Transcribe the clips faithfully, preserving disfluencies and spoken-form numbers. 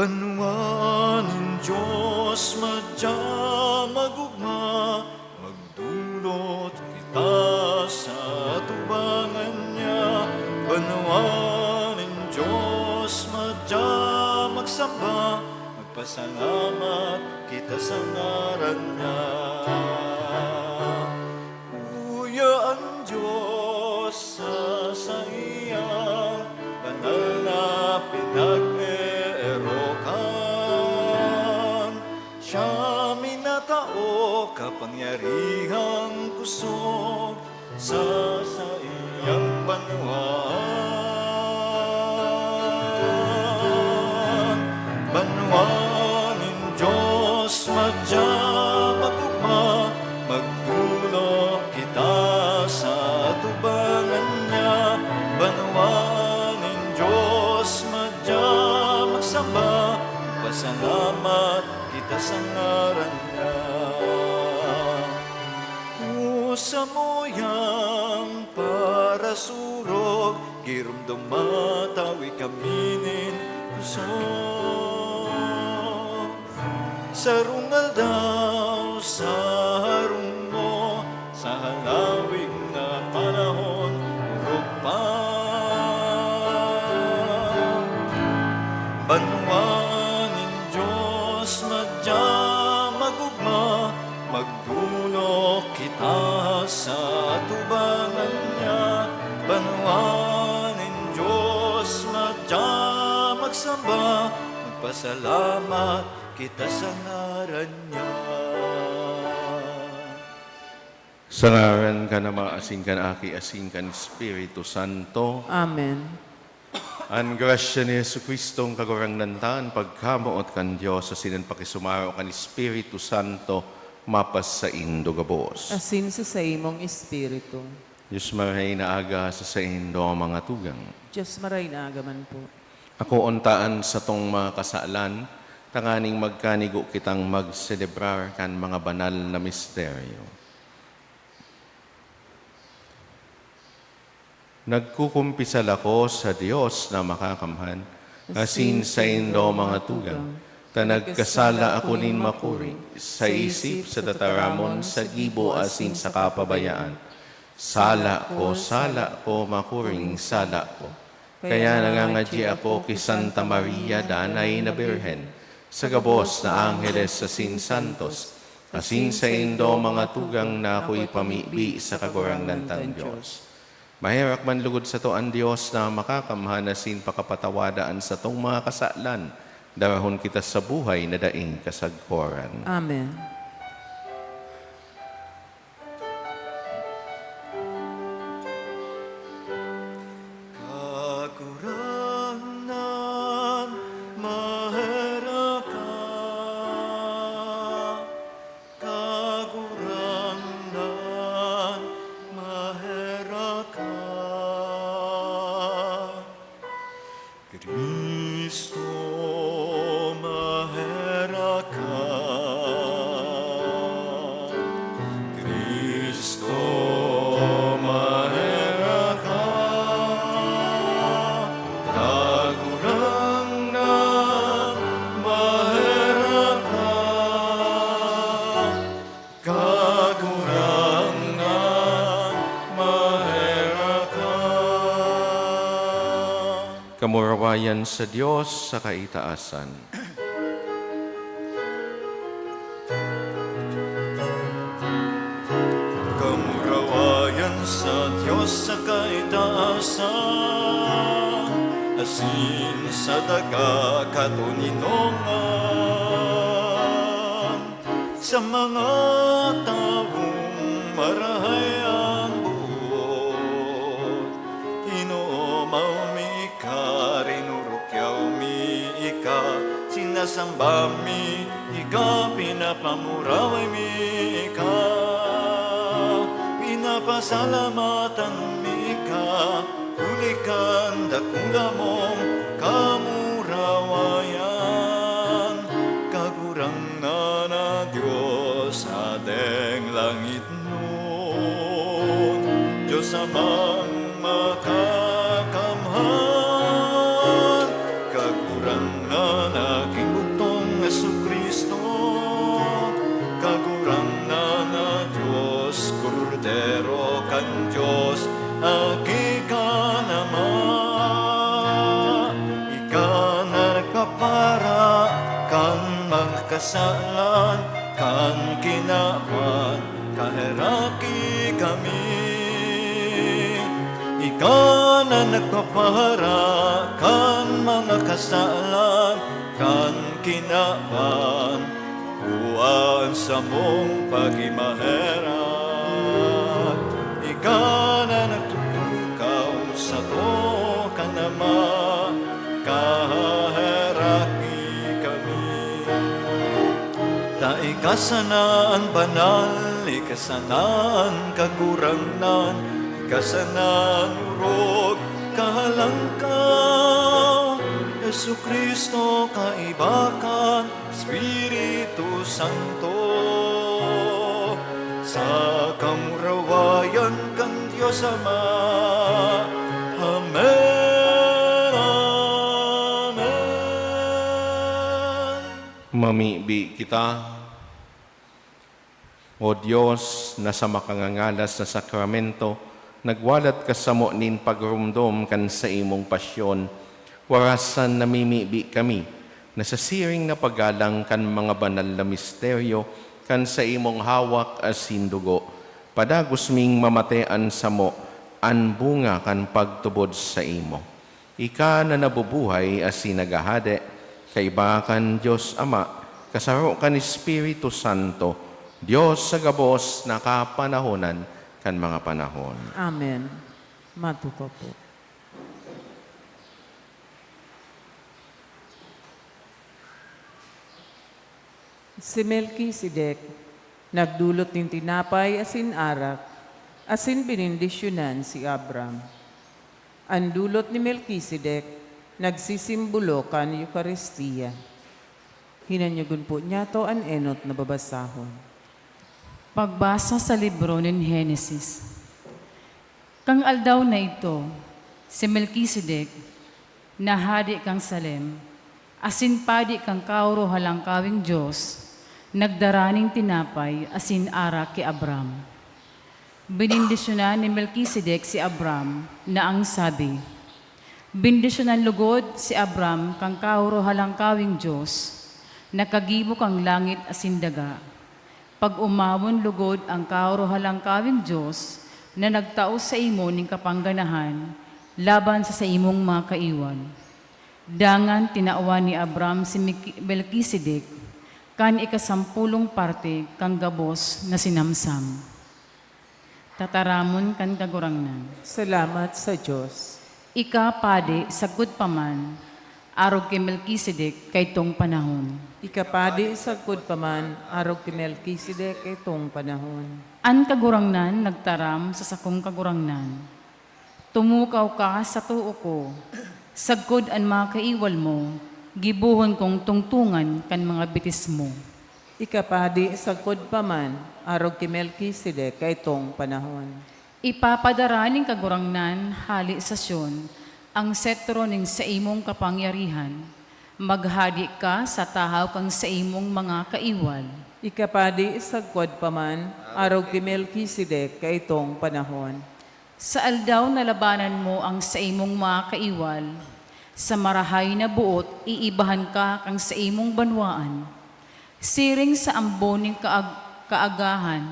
Banwa nin Dios madya mag-ogma, magdulot kita sa atubangan niya. Banwa nin Dios madya magsamba, magpasalamat kita sa ngaran niya. Uya an Dios sa saiyang banal na pinag-eerokan. Siya minatao kapangyarihang kusog sa saiyang banwaan. Banwa nin Dios madya mag-ogma, magdolok kita sa atubangan niya. Banwa nin Dios madya magsamba, pasalamat kita sa ngaran niya. O samuyang parasurog, giromdom matawi kami nin kusog. Sarong aldaw sa harong mo, sa halawig na panahon, orog pa. Banwa nin Dios madya mag-ogma, magdolok kita sa atubangan niya. Banwa nin Dios madya magsamba, magpasalamat kita sa ngaran niya. Sa ngaran kan Ama, asin kan Aki, asin kan Espiritu Santo. Amen. An grasya ni Jesu-Cristong Kagurangnan ta, an pagkamoot kan Dios, asin an pakisumaro kan Espiritu Santo, mapasaindo gabos. Asin sa saimong espiritu. Dios maray na aga sa saindo, mga tugang. Dios maray na aga man po. Akoon ta an satong mga kasalan, tanganing magkanigo kitang magselebrar kan mga banal na misteryo. Nagkukumpisal ako sa Dios na Makakamhan, asin saindo, mga tugang, ta nagkasala ako nin makuri, sa isip, sa tataramon, sa gibo, asin sa kapabayaan. Sala ko, sala ko, makuring sala ko. Kaya nangangadyi ako ki Santa Maria, Danay na Birhen, sa gabos na angheles asin santos, asin saindo, mga tugang, na ako ipamibi sa Kagurangnan tang Dios. Maherak man lugod sato an Dios na Makakamhan asin pakapatawada an satong mga kasalan, darahon kita sa buhay na daing kasagkoran. Amen. Kagurangnan, maherak ka. Kagurangnan, maherak ka. Cristo, maherak ka. Cristo, maherak ka. Kagurangnan, maherak ka. Kagurangnan, maherak ka. Kamurawayan sa Dios sa kaitaasan. Kamurawayan sa Dios sa kaitaasan, asin sa daga katoninongan. Sa mga tawong marahay ang buot, inoomaw mi ika, rinurukyaw mi ika, sinasamba mi ika, pinapamuraway mi ika, pinapasalamatan mi ika, huli kan dakula mong kamurawayan. Kagurangnan na Dios, Hadeng langitnon, Dios Amang Makakamhan, Kagurangnan na Salan kan kinaban, kaheraki kami. Ika na nagpapahara kan mga kasalan kan kinaban, kua an samong pagmaherak. Ika na nagtutukaw sato kan Ama, kaheraki kami. Ta ika sana an banal, ika sana an kagurangnan, ika sana an orog, kahalangka. Jesu-Cristo, kaiba kan Espiritu Santo, sa kamurawayan kan Dios Ama. Amen, amen. Mamibi kita. O Dios, na sa makangangalas na sakramento, nagwalat ka samo nin pagromdom kan saimong pasyon, warasan namimibi kami na sa siring na paggalang kan mga banal na misteryo kan saimong hawak asin dugo, padagos ming mamatean samo an bunga kan pagtubod saimo. Ika na nabubuhay asin naghahade, kaiba kan Dios Ama, kasaro kan Espiritu Santo, Dios sa gabos na kapanahonan kan mga panahon. Amen. Matukaw po. Si Melkisedek nagdolot nin tinapay asin arak, asin benendisyonan si Abram. An dolot ni Melkisedek nagsisimbolo kan Eukaristia. Hinanyogon po niyato an enot na babasahon. Pagbasa sa libro nin Henesis. Kan aldaw na idto, si Melkisedek, na hade kan Salem, asin padi kan kaoro halangkawing Dios, nagdara nin tinapay asin arak ki Abram. Benendisyonan ni Melkisedek si Abram, na ang sabi, "Bendisyonan logod si Abram kan kaoro halangkawing Dios, na kagibo kan langit asin daga. Pag-omawon logod an kaoro halangkawing Dios na nagtao saimo nin kapangganahan laban sa saimong mga kaiwal." Dangan tinawan ni Abram si Miki-, Melkisedek kan ikasampolong parte kan gabos na sinamsam. Tataramon kan Kagurangnan. Salamat sa Dios. Ika padi sagkod pa man, arog ki Melkisedek kaidtong panahon. Ika padi sagkod pa man, arog ki Melkisedek kaidtong panahon. An Kagurangnan nagtaram sa sakong kagurangnan, "Tumukaw ka sa too ko, sagkod an mga kaiwal mo, gibohon kong tungtongan kan mga bitis mo." Ika padi sagkod pa man, arog ki Melkisedek kaidtong panahon. Ipapadara nin Kagurangnan hale sa Sion ang setro nin saimong kapangyarihan. Maghade ka sa tahaw kan saimong mga kaiwal. Ika padi sagkod pa man, arog ki Melkisedek kaidtong panahon. Sa aldaw na labanan mo ang saimong mga kaiwal, sa marahay na boot iibahan ka kan saimong banwaan. Siring sa ambon nin kaag-, kaagahan,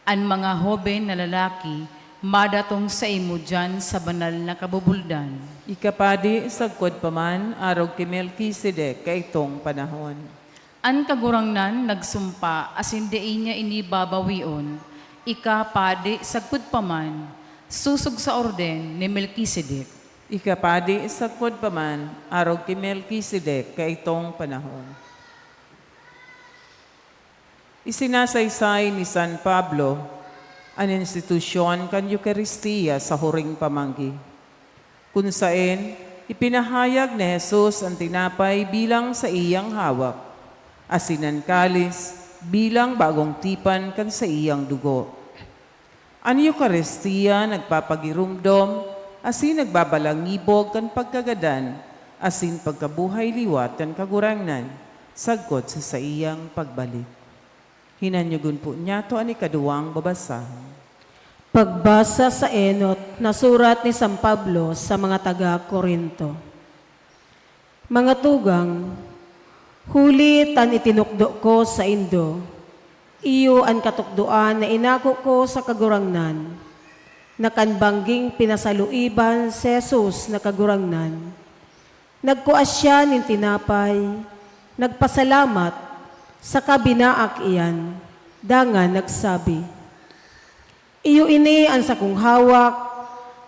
an mga hoben na lalaki madatong saimo diyan sa banal na kabubuldan. Ika padi sagkod pa man, arog ki Melkisedek kaidtong panahon. An Kagurangnan nagsumpa asin dai niya ini babawion, ika padi sagkod pa man, sosog sa orden ni Melkisedek. Ika padi sagkod pa man, arog ki Melkisedek kaidtong panahon. Isinasaysay ni San Pablo an institusyon kan Eukaristia sa huring pamanggi, kun saen ipinahayag ni Jesus an tinapay bilang saiyang hawak, asin an kalis bilang bagong tipan kan saiyang dugo. An Eukaristia nagpapagiromdom asin nagbabalangibog kan pagkagadan asin pagkabuhay liwat kan Kagurangnan sagkod sa saiyang pagbalik. Hinanyogon po niyato an ikaduwang babasahon. Pagbasa sa enot na surat ni San Pablo sa mga taga Corinto. Mga tugang, Huli ta an itinukdo ko saindo, iyo an katukdoan na inako ko sa Kagurangnan, na kan bangging pinasaluiban si Jesus na Kagurangnan, nagkua siya nin tinapay, nagpasalamat, saka binaak iyan, dangan nagsabi, "Iyo ini an sakong hawak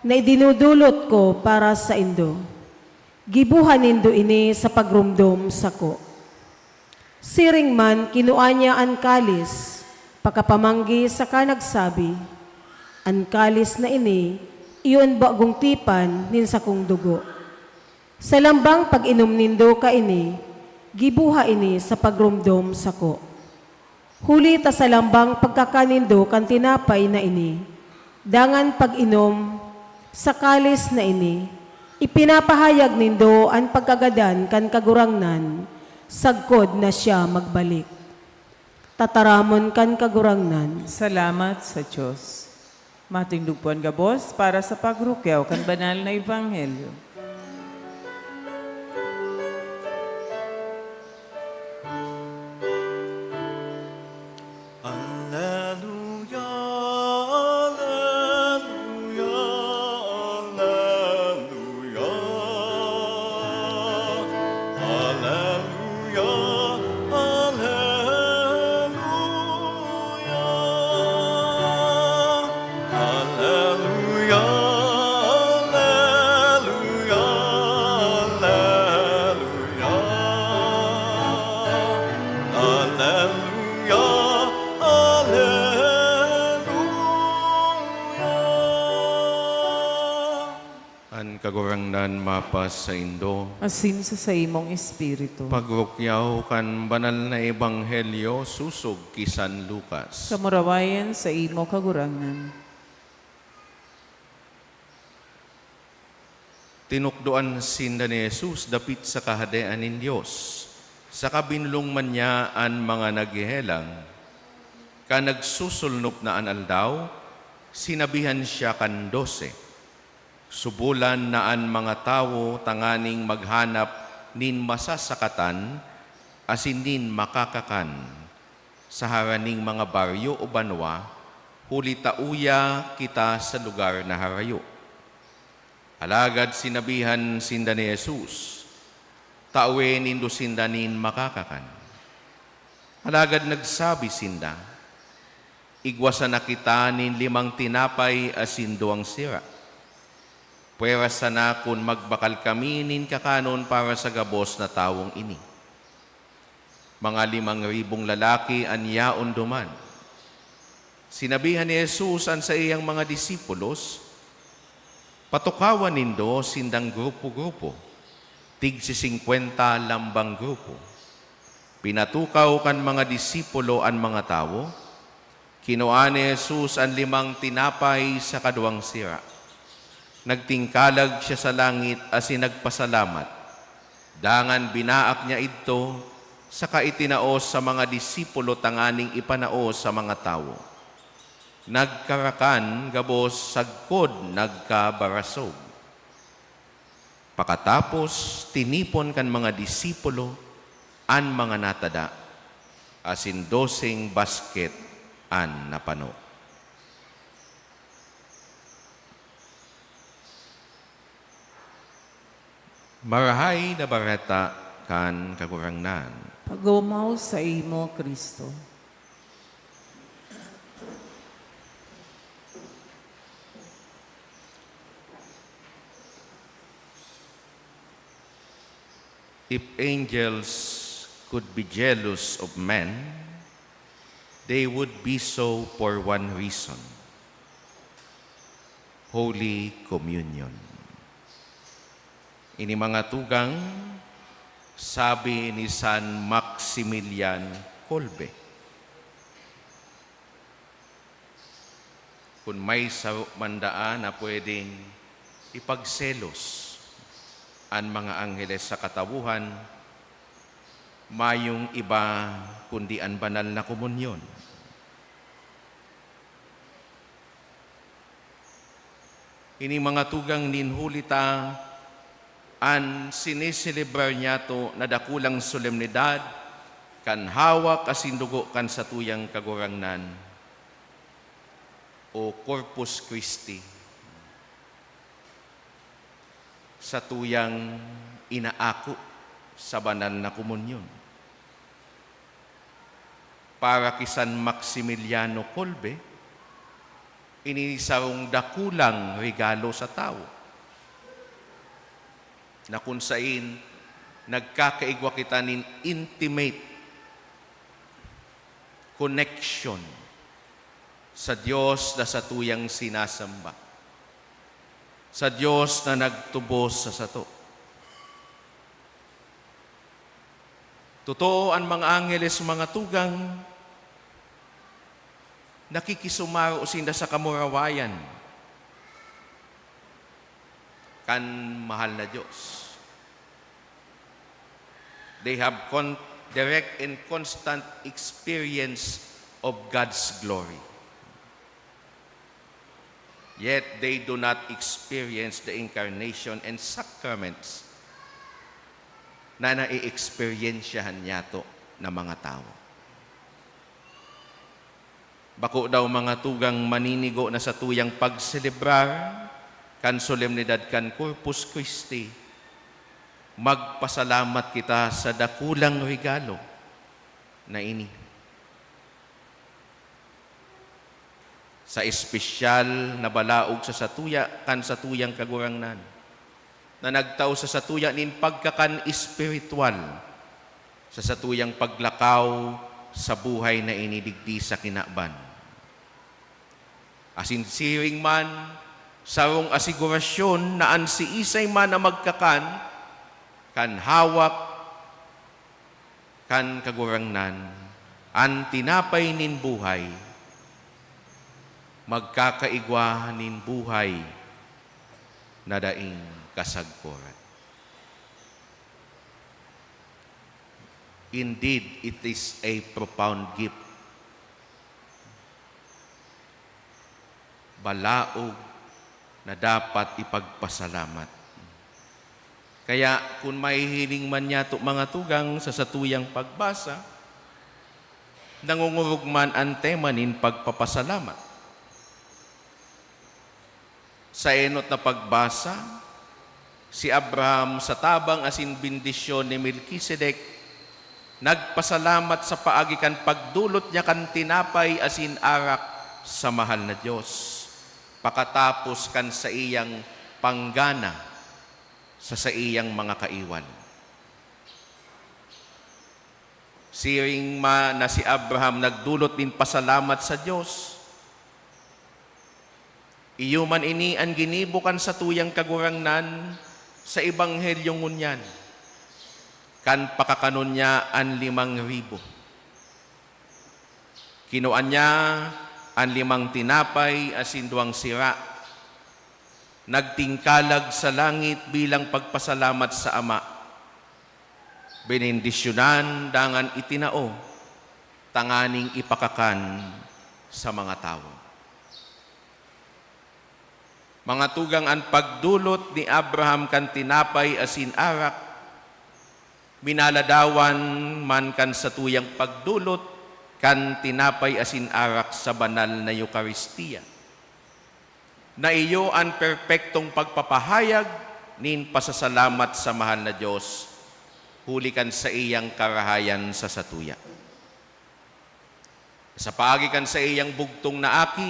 na idinudulot ko para saindo. Giboha nindo ini sa pagromdom sako." Siring man, kinua niya an kalis, pakapamanggi saka nagsabi, "An kalis na ini iyo an bagong tipan nin sakong dugo. Sa lambang pag-inom nindo kaini, giboha ini sa pagromdom sako." Huli ta sa lambang pagkakan nindo kan tinapay na ini, dangan pag-inom sa kalis na ini, ipinapahayag nindo an pagkagadan kan Kagurangnan sagkod na siya magbalik. Tataramon kan Kagurangnan. Salamat sa Dios. Matindog po an gabos para sa pagrukyaw kan banal na ebanghelyo. Aleluya, aleluya, aleluya. Aleluya, aleluya, aleluya, aleluya. Aleluya, aleluya. An Kagurangnan mapasaindo. Asin sa saimong espiritu. Pagrukyaw kan banal na ebanghelyo sosog ki San Lucas. Kamurawayan saimo, Kagurangnan. Tinukdoan sinda ni Jesus dapit sa Kahadean nin Dios, saka binolong man niya an mga naghehelang. Kan nagsusulnop na an aldaw, sinabihan siya kan dose, "Subolan na an mga tawo tanganing maghanap nin masasakatan asin nin makakakan sa haraning mga baryo o banwa, huli ta uya kita sa lugar na harayo." Alagad sinabihan sinda ni Jesus, "Tawe nindo sinda nin makakakan." Alagad nagsabi sinda, "Igwa sana kita nin limang tinapay asin duwang sira. Pwera sana kun magbakal kami nin kakanon para sa gabos na tawong ini." Mga limang ribong lalaki an yaon duman. Sinabihan ni Jesus an saiyang mga disipulos, "Patukawan nindo sindang grupo-grupo, tig sisingkwenta lambang grupo." Pinatukaw kan mga disipulo an mga tawo, kinua ni Jesus an limang tinapay saka duwang sira. Nagtingkalag siya sa langit asin nagpasalamat. Dangan binaak niya idto, saka itinao sa mga disipulo tanganing ipanao sa mga tawo. Nagkarakan gabos sagkod nagkabarasog. Pakatapos, tinipon kan mga disipulo an mga natada, asin doseng basket an napano. Marahay na Bareta kan Kagurangnan. Pagomaw saimo, Cristo. If angels could be jealous of men, they would be so for one reason: Holy Communion. Ini mga tugang, sabi ni San Maximilian Kolbe, "Kun may saro man daa na pwedeng ipagselos an mga angheles sa katawohan, mayong iba kundi an banal na komunyon." Ini mga tugang, nin huli ta an sineselebrar niyato na dakulang solemnidad Kan hawak asin dugo kan satuyang Kagurangnan, o Corpus Christi, satuyang inaako sa banal na komunyon. Para ki San Maximiliano Kolbe, ini sarong dakulang regalo sa tawo, na kun sain nagkakaigwa kita nin intimate connection sa Dios na satuyang sinasamba, sa Dios na nagtubos sa sato. Totoo, an mga angheles, mga tugang, nakikisumaro sinda sa kamurawayan kan mahal na Dios. They have con-, direct and constant experience of God's glory. Yet they do not experience the incarnation and sacraments na nai-eksperyensyahan niyato na mga tawo. Bako daw, mga tugang, maninigo na satuyang pagselebrar kan solemnidad kan Corpus Christi, magpasalamat kita sa dakulang regalo na ini. Sa espesyal na balaog sa satuya kan satuyang Kagurangnan, na nagtao sa satuya nin pagkakan espiritual sa satuyang paglakaw sa buhay na ini digdi sa kinaban. Asin siring man, sarong asigurasyon na an siisay man na magkakan kan hawak kan Kagurangnan, an tinapay nin buhay, magkakaigwa nin buhay na daing kasagkoran. Indeed, it is a profound gift. Balaog na dapat ipagpasalamat. Kaya, kun mahihiling man niyato, mga tugang, sa satuyang pagbasa, nangungurog man an tema nin pagpapasalamat. Sa enot na pagbasa, si Abraham, sa tabang asin bendisyon ni Melkisedek, nagpasalamat sa paagi kan pagdolot niya kan tinapay asin arak sa mahal na Dios, pakatapos kan saiyang panggana sa saiyang mga kaiwal. Siring man na si Abraham nagdolot nin pasalamat sa Dios. Iyo man ini an ginibo kan satuyang Kagurangnan sa ebanghelyo ngunyan, kan pakakanon niya an limang ribo. Kinua niya an limang tinapay asin duwang sira, nagtingkalag sa langit bilang pagpasalamat sa Ama. Benendisyonan dangan itinao tanganing ipakakan sa mga tawo. Mga tugang, an pagdolot ni Abraham kan tinapay asin arak, minaladawan man kan satuyang pagdolot kan tinapay asin arak sa banal na Eukaristia, na iyo an perpektong pagpapahayag nin pasasalamat sa mahal na Dios, huli kan saiyang karahayan sa satuya. Sa paagi kan saiyang bugtong na Aki,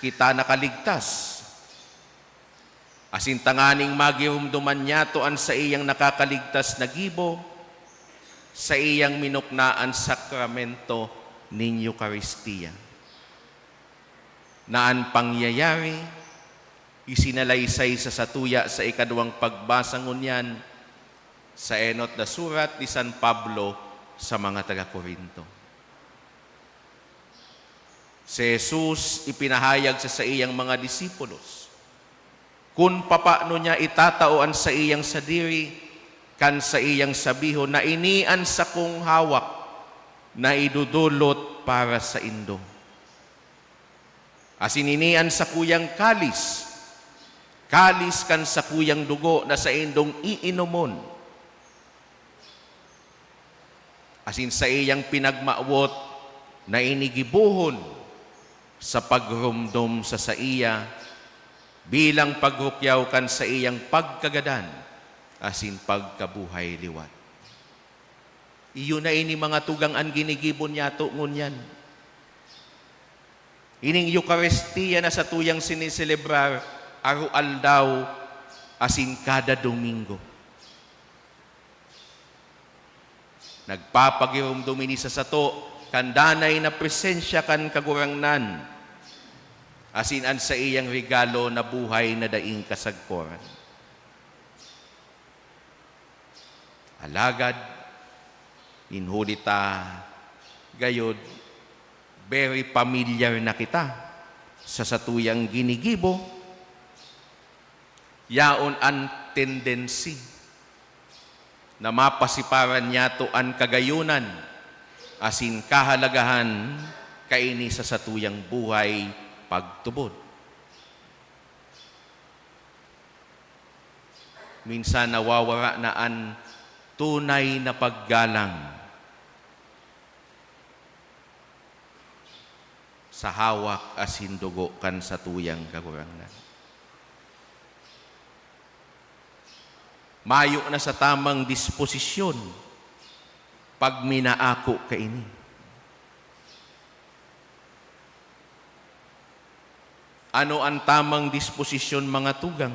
kita nakaligtas. Asin tanganing magiromdoman niyato an saiyang nakakaligtas na gibo, saiyang minukna an sakramento nin Eukaristia, na an pangyayari isinalaysay sa satuya sa ikaduwang pagbasa ngunyan sa enot na surat ni San Pablo sa mga taga-Corinto. Si Jesus ipinahayag sa saiyang mga disipulos kun papano niya itatao an saiyang sadiri kan saiyang sabihon na, "Ini an sakong hawak na idodolot para saindo." Asin ini an sakuyang kalis, kalis kan sakuyang dugo na saindong iinomon. asin saiyang pinagmawot na ini gibohon sa pagromdom sa saiya bilang pagrukyaw kan saiyang pagkagadan asin pagkabuhay liwat. Iyo na ini, mga tugang, an ginigibo niyato ngunyan. Ining Eukaristia na satuyang siniselebrar aroaldaw asin kada Domingo. Nagpapagiromdom ini sa sato kan danay na presensya kan Kagurangnan, asin an saiyang regalo na buhay na daing kasagkoran. Alagad, nin huli ta gayod, very familiar na kita sa satuyang ginigibo, yaon an tendency na mapasiparan niyato an kagayonan asin kahalagahan kaini sa satuyang buhay pagtubod. Minsan nawawara na an tunay na paggalang sa hawak asin dugo kan satuyang Kagurangnan. Mayo na sa tamang disposisyon pag minaako kaini. Ano an tamang disposisyon, mga tugang,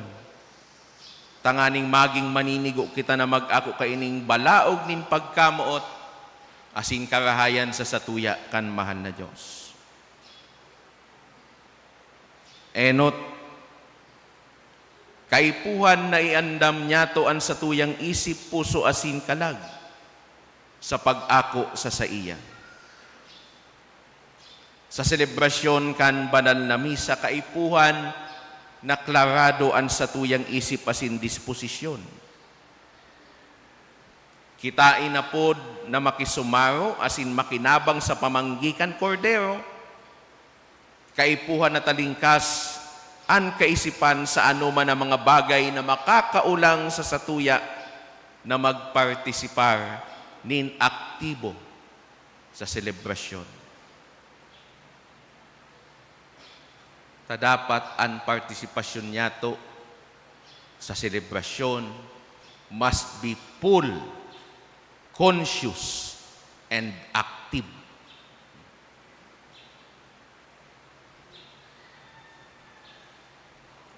tanganing magin maninigo kita na mag-ako kaining balaog nin pagkamoot asin karahayan sa satuya kan mahal na Dios? Enot, kaipuhan na iandam niyato an satuyang isip, puso asin kalag sa pag-ako sa saiya. Sa selebrasyon kan banal na misa, kaipuhan na klarado an satuyang isip asin disposisyon. Kita inapod na makisumaro asin makinabang sa pamanggi kan Kordero. Kaipuhan na talingkas an kaisipan sa anoman na mga bagay na makakaolang sa satuya na magpartisipar nin aktibo sa selebrasyon. Ta dapat an partisipasyon niyato sa selebrasyon must be full, conscious, and active.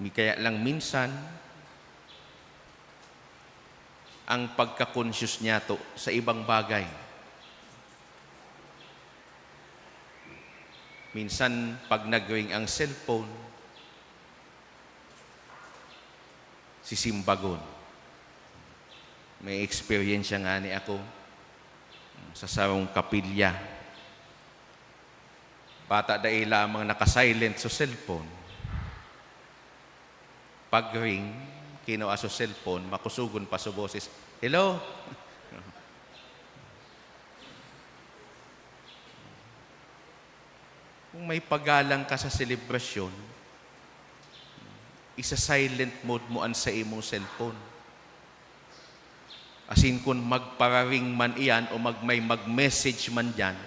Kaya lang minsan, ang pagka-conscious niyato sa ibang bagay. Minsan, pag nag-ring ang cellphone, sisimbagon. May eksperyensya ngani ako sa sarong kapilya. Bata dai lamang naka-silent so cellphone. Pag-ring, kinua so cellphone, makusogon pa so boses, "Hello?" Kung may pagalang ka sa selebrasyon, isa-silent mode mo an saimong cellphone. Asin kun magpararing man iyan o mag-, may mag-message man diyan,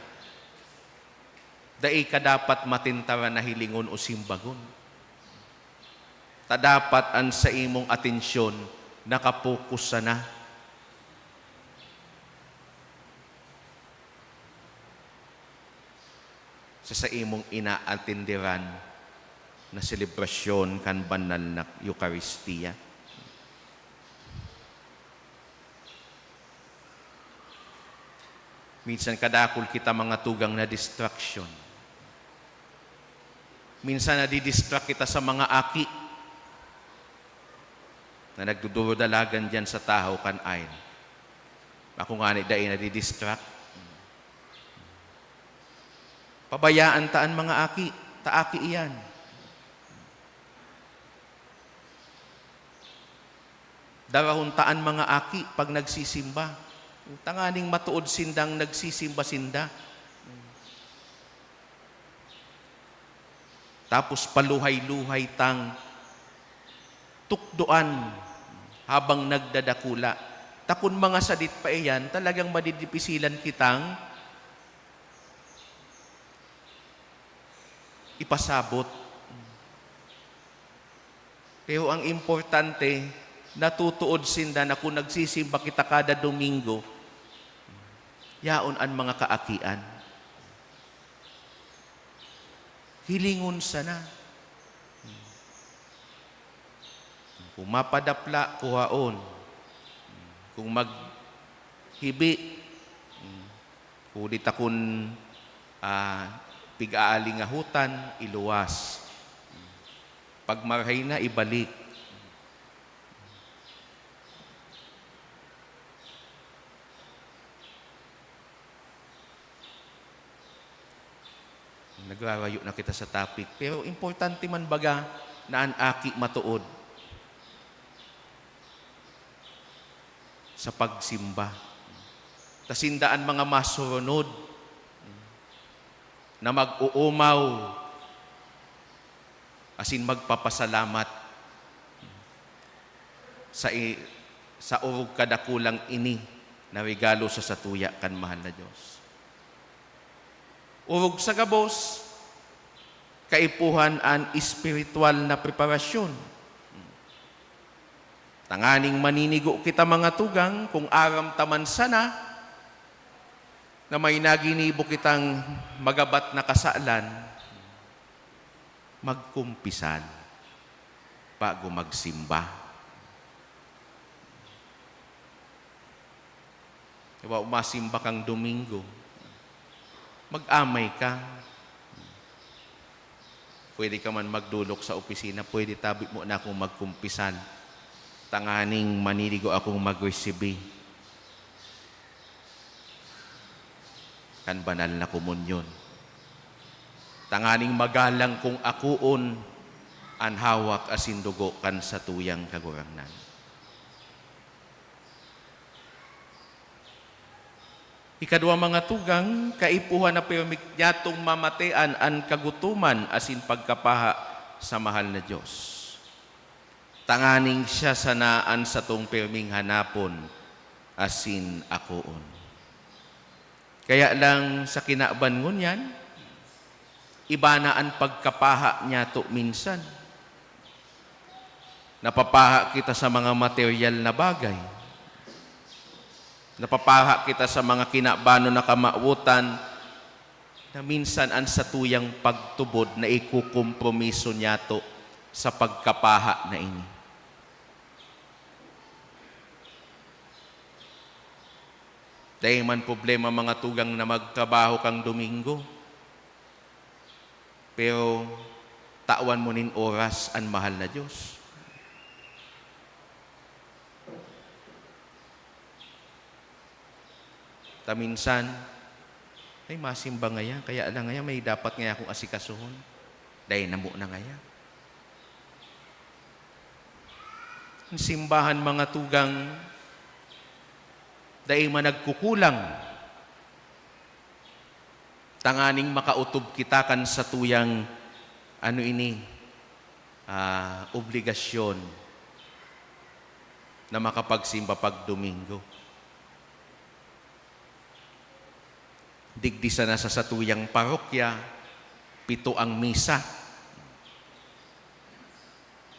dai ka dapat matentaran na hilingon o simbagon. Ta dapat an saimong atensyon nakapokus sana sa saimong inaatenderan na selebrasyon kan banal na Eukaristia. Minsan kadakul kita mga tugang na distraction. Minsan nadidistract kita sa mga aki na nagduduro-dalagan diyan sa tahaw kan aisle. Ako ngani dai nadidistract. Pabayaan ta an mga aki, ta aki iyan. Darahon ta an mga aki pag nagsisimba, tanganing matuod sindang nagsisimba sinda. Tapos paluhay-luhay tang tukdoan habang nagdadakula. Ta kun mga sadit pa iyan, talagang madidipisilan kitang ipasabot. Pero ang importante, natutuod sinda na kun nagsisimba kita kada Domingo, yaon an mga kaakian. Hilingon sana. Kung mapadapla, kuhaon. Kung maghibi, huli ta kun, ah, pig-aalingahutan, iluwas. Pag marahay na, ibalik. Nagrarayo na kita sa topic, pero importante man baga na an aki matood sa pagsimba. Ta sinda an mga masurunod na mag-uumaw asin magpapasalamat sa i-, sa orog kadakulang ini na regalo sa satuya kan mahal na Dios. Orog sa gabos, kaipuhan an espiritual na preparasyon. Tanganing maninigo kita, mga tugang, kung aram ta man sana na may naginibo kitang magabat na kasalan, magkumpisal bago magsimba. Diba, masimba kang Domingo, mag-amay ka. Pwede ka man magdolok sa opisina, pwede tabi mo na akong magkumpisal. Tanganing maninigo akong magresibi kan banal na komunyon. Tanganing magalang kong akoon an hawak asin dugo kan satuyang Kagurangnan. Ikadwa, mga tugang, kaipuhan na pirmi nyatong mamatean an kagutoman asin pagkapaha sa mahal na Dios. Tanganing siya sana an satong pirming hanapon asin akoon. Kaya lang sa kinaban ngunyan, iba na an pagkapaha nyato minsan. Napapaha kita sa mga materyal na bagay. Napapaha kita sa mga kinabanon na kamawotan na minsan an satuyang pagtubod naikokompromiso nyato sa pagkapaha na ini. Dai man problema, mga tugang, na magtrabaho kang Domingo, pero tawan mo nin oras an mahal na Dios. Ta minsan, "Ay, masimba ngaya, kaya lang ngaya may dapat ngaya akong asikasuhon." Dai namo na ngaya. An simbahan, mga tugang, dai man nagkukulang tanganing makaotob kita kan satuyang, ano ini, ah, obligasyon na makapagsimba pag Domingo. Digdi sana sa satuyang parokya, pito ang misa.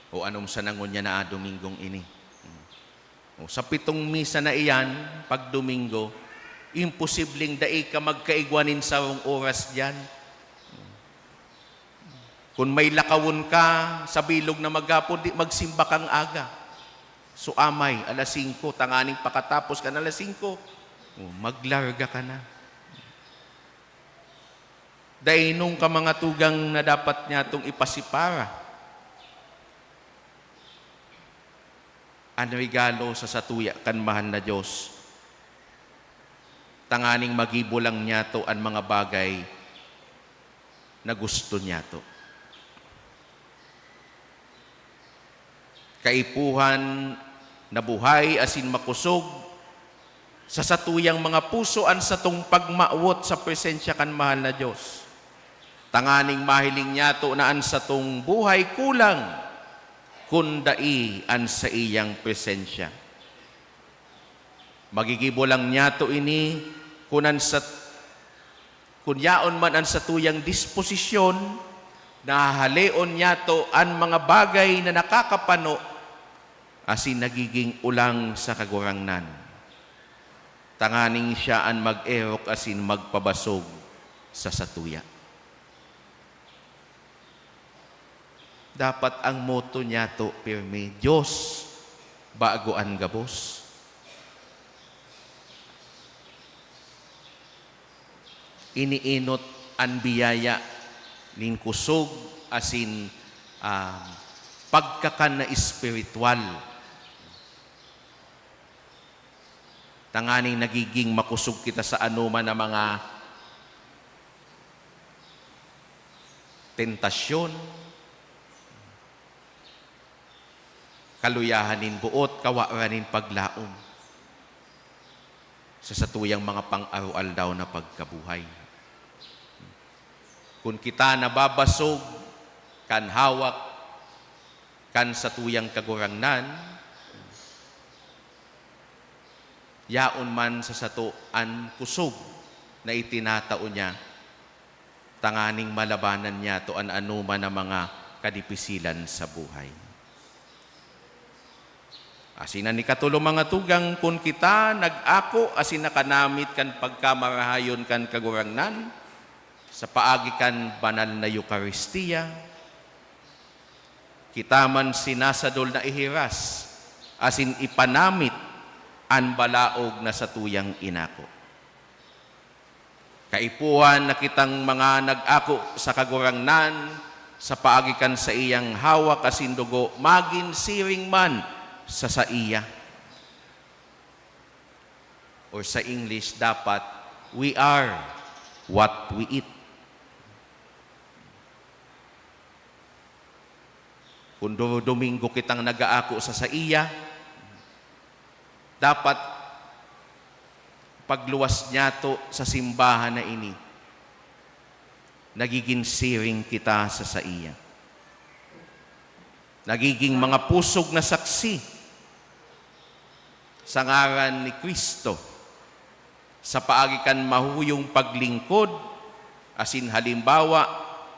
O anom sana ngunyan na, ah, Domingong ini? O, sa pitong misa na iyan, pag Domingo, imposibleng dai ka magkaigwa nin sarong oras diyan. Kun may lakawon ka sa bilog na maghapon, di magsimba kang aga. So, amay, alas singko, tanganing pakatapos kan alas singko, o, maglarga ka na. Dainon ka, mga tugang, na dapat nyatong ipasipara an regalo sa satuya kan mahal na Dios, tanganing magibo lang nyato an mga bagay na gusto nyato. Kaipuhan na buhay asin makosog sa satuyang mga puso an satong pagmawot sa presensya kan mahal na Dios, tanganing mahiling nyato na an satong buhay kulang kun dai an saiyang presensya. Magigibo lang niyato ini kun an sat-, kun yaon man an satuyang disposisyon, na hahaleon niyato an mga bagay na nakakapano asin nagiging olang sa Kagurangnan, tanganing siya an mag-erok asin magpabasog sa satuya. Dapat ang motto niyato pirmi, "Dios bago an gabos." Iniinot an biyaya nin kusog asin, ah, pagkakan na espiritual. Tanganing nagiging makusog kita sa anoman na mga tentasyon, kaluyahan nin boot, kawaran nin paglaom sa satuyang mga pang-aroaldaw na pagkabuhay. Kun kita nababasog kan hawak kan satuyang Kagurangnan, yaon man sa sato an kusog na itinatao niya, tanganing malabanan niyato an anoman na mga kadipisilan sa buhay. Asin an ikatulo, mga tugang, kun kita nag-ako asin nakanamit kan pagkamarahayon kan Kagurangnan sa paagi kan banal na Eukaristia, kita man sinasadol na ihiras asin ipanamit an balaog na satuyang inako. Kaipuhan na kitang mga nag-ako sa Kagurangnan sa paagi kan saiyang hawak asin dugo magin siring man sa saiya. Or sa English, dapat, "We are what we eat." Kun Domingo kitang nag-aako sa saiya, dapat pagluwas niyato sa simbahan na ini, nagigin siring kita sa saiya. Nagiging mga pusog na saksi sa ngaran ni Cristo, sa paagi kan mahuyong paglingkod asin halimbawa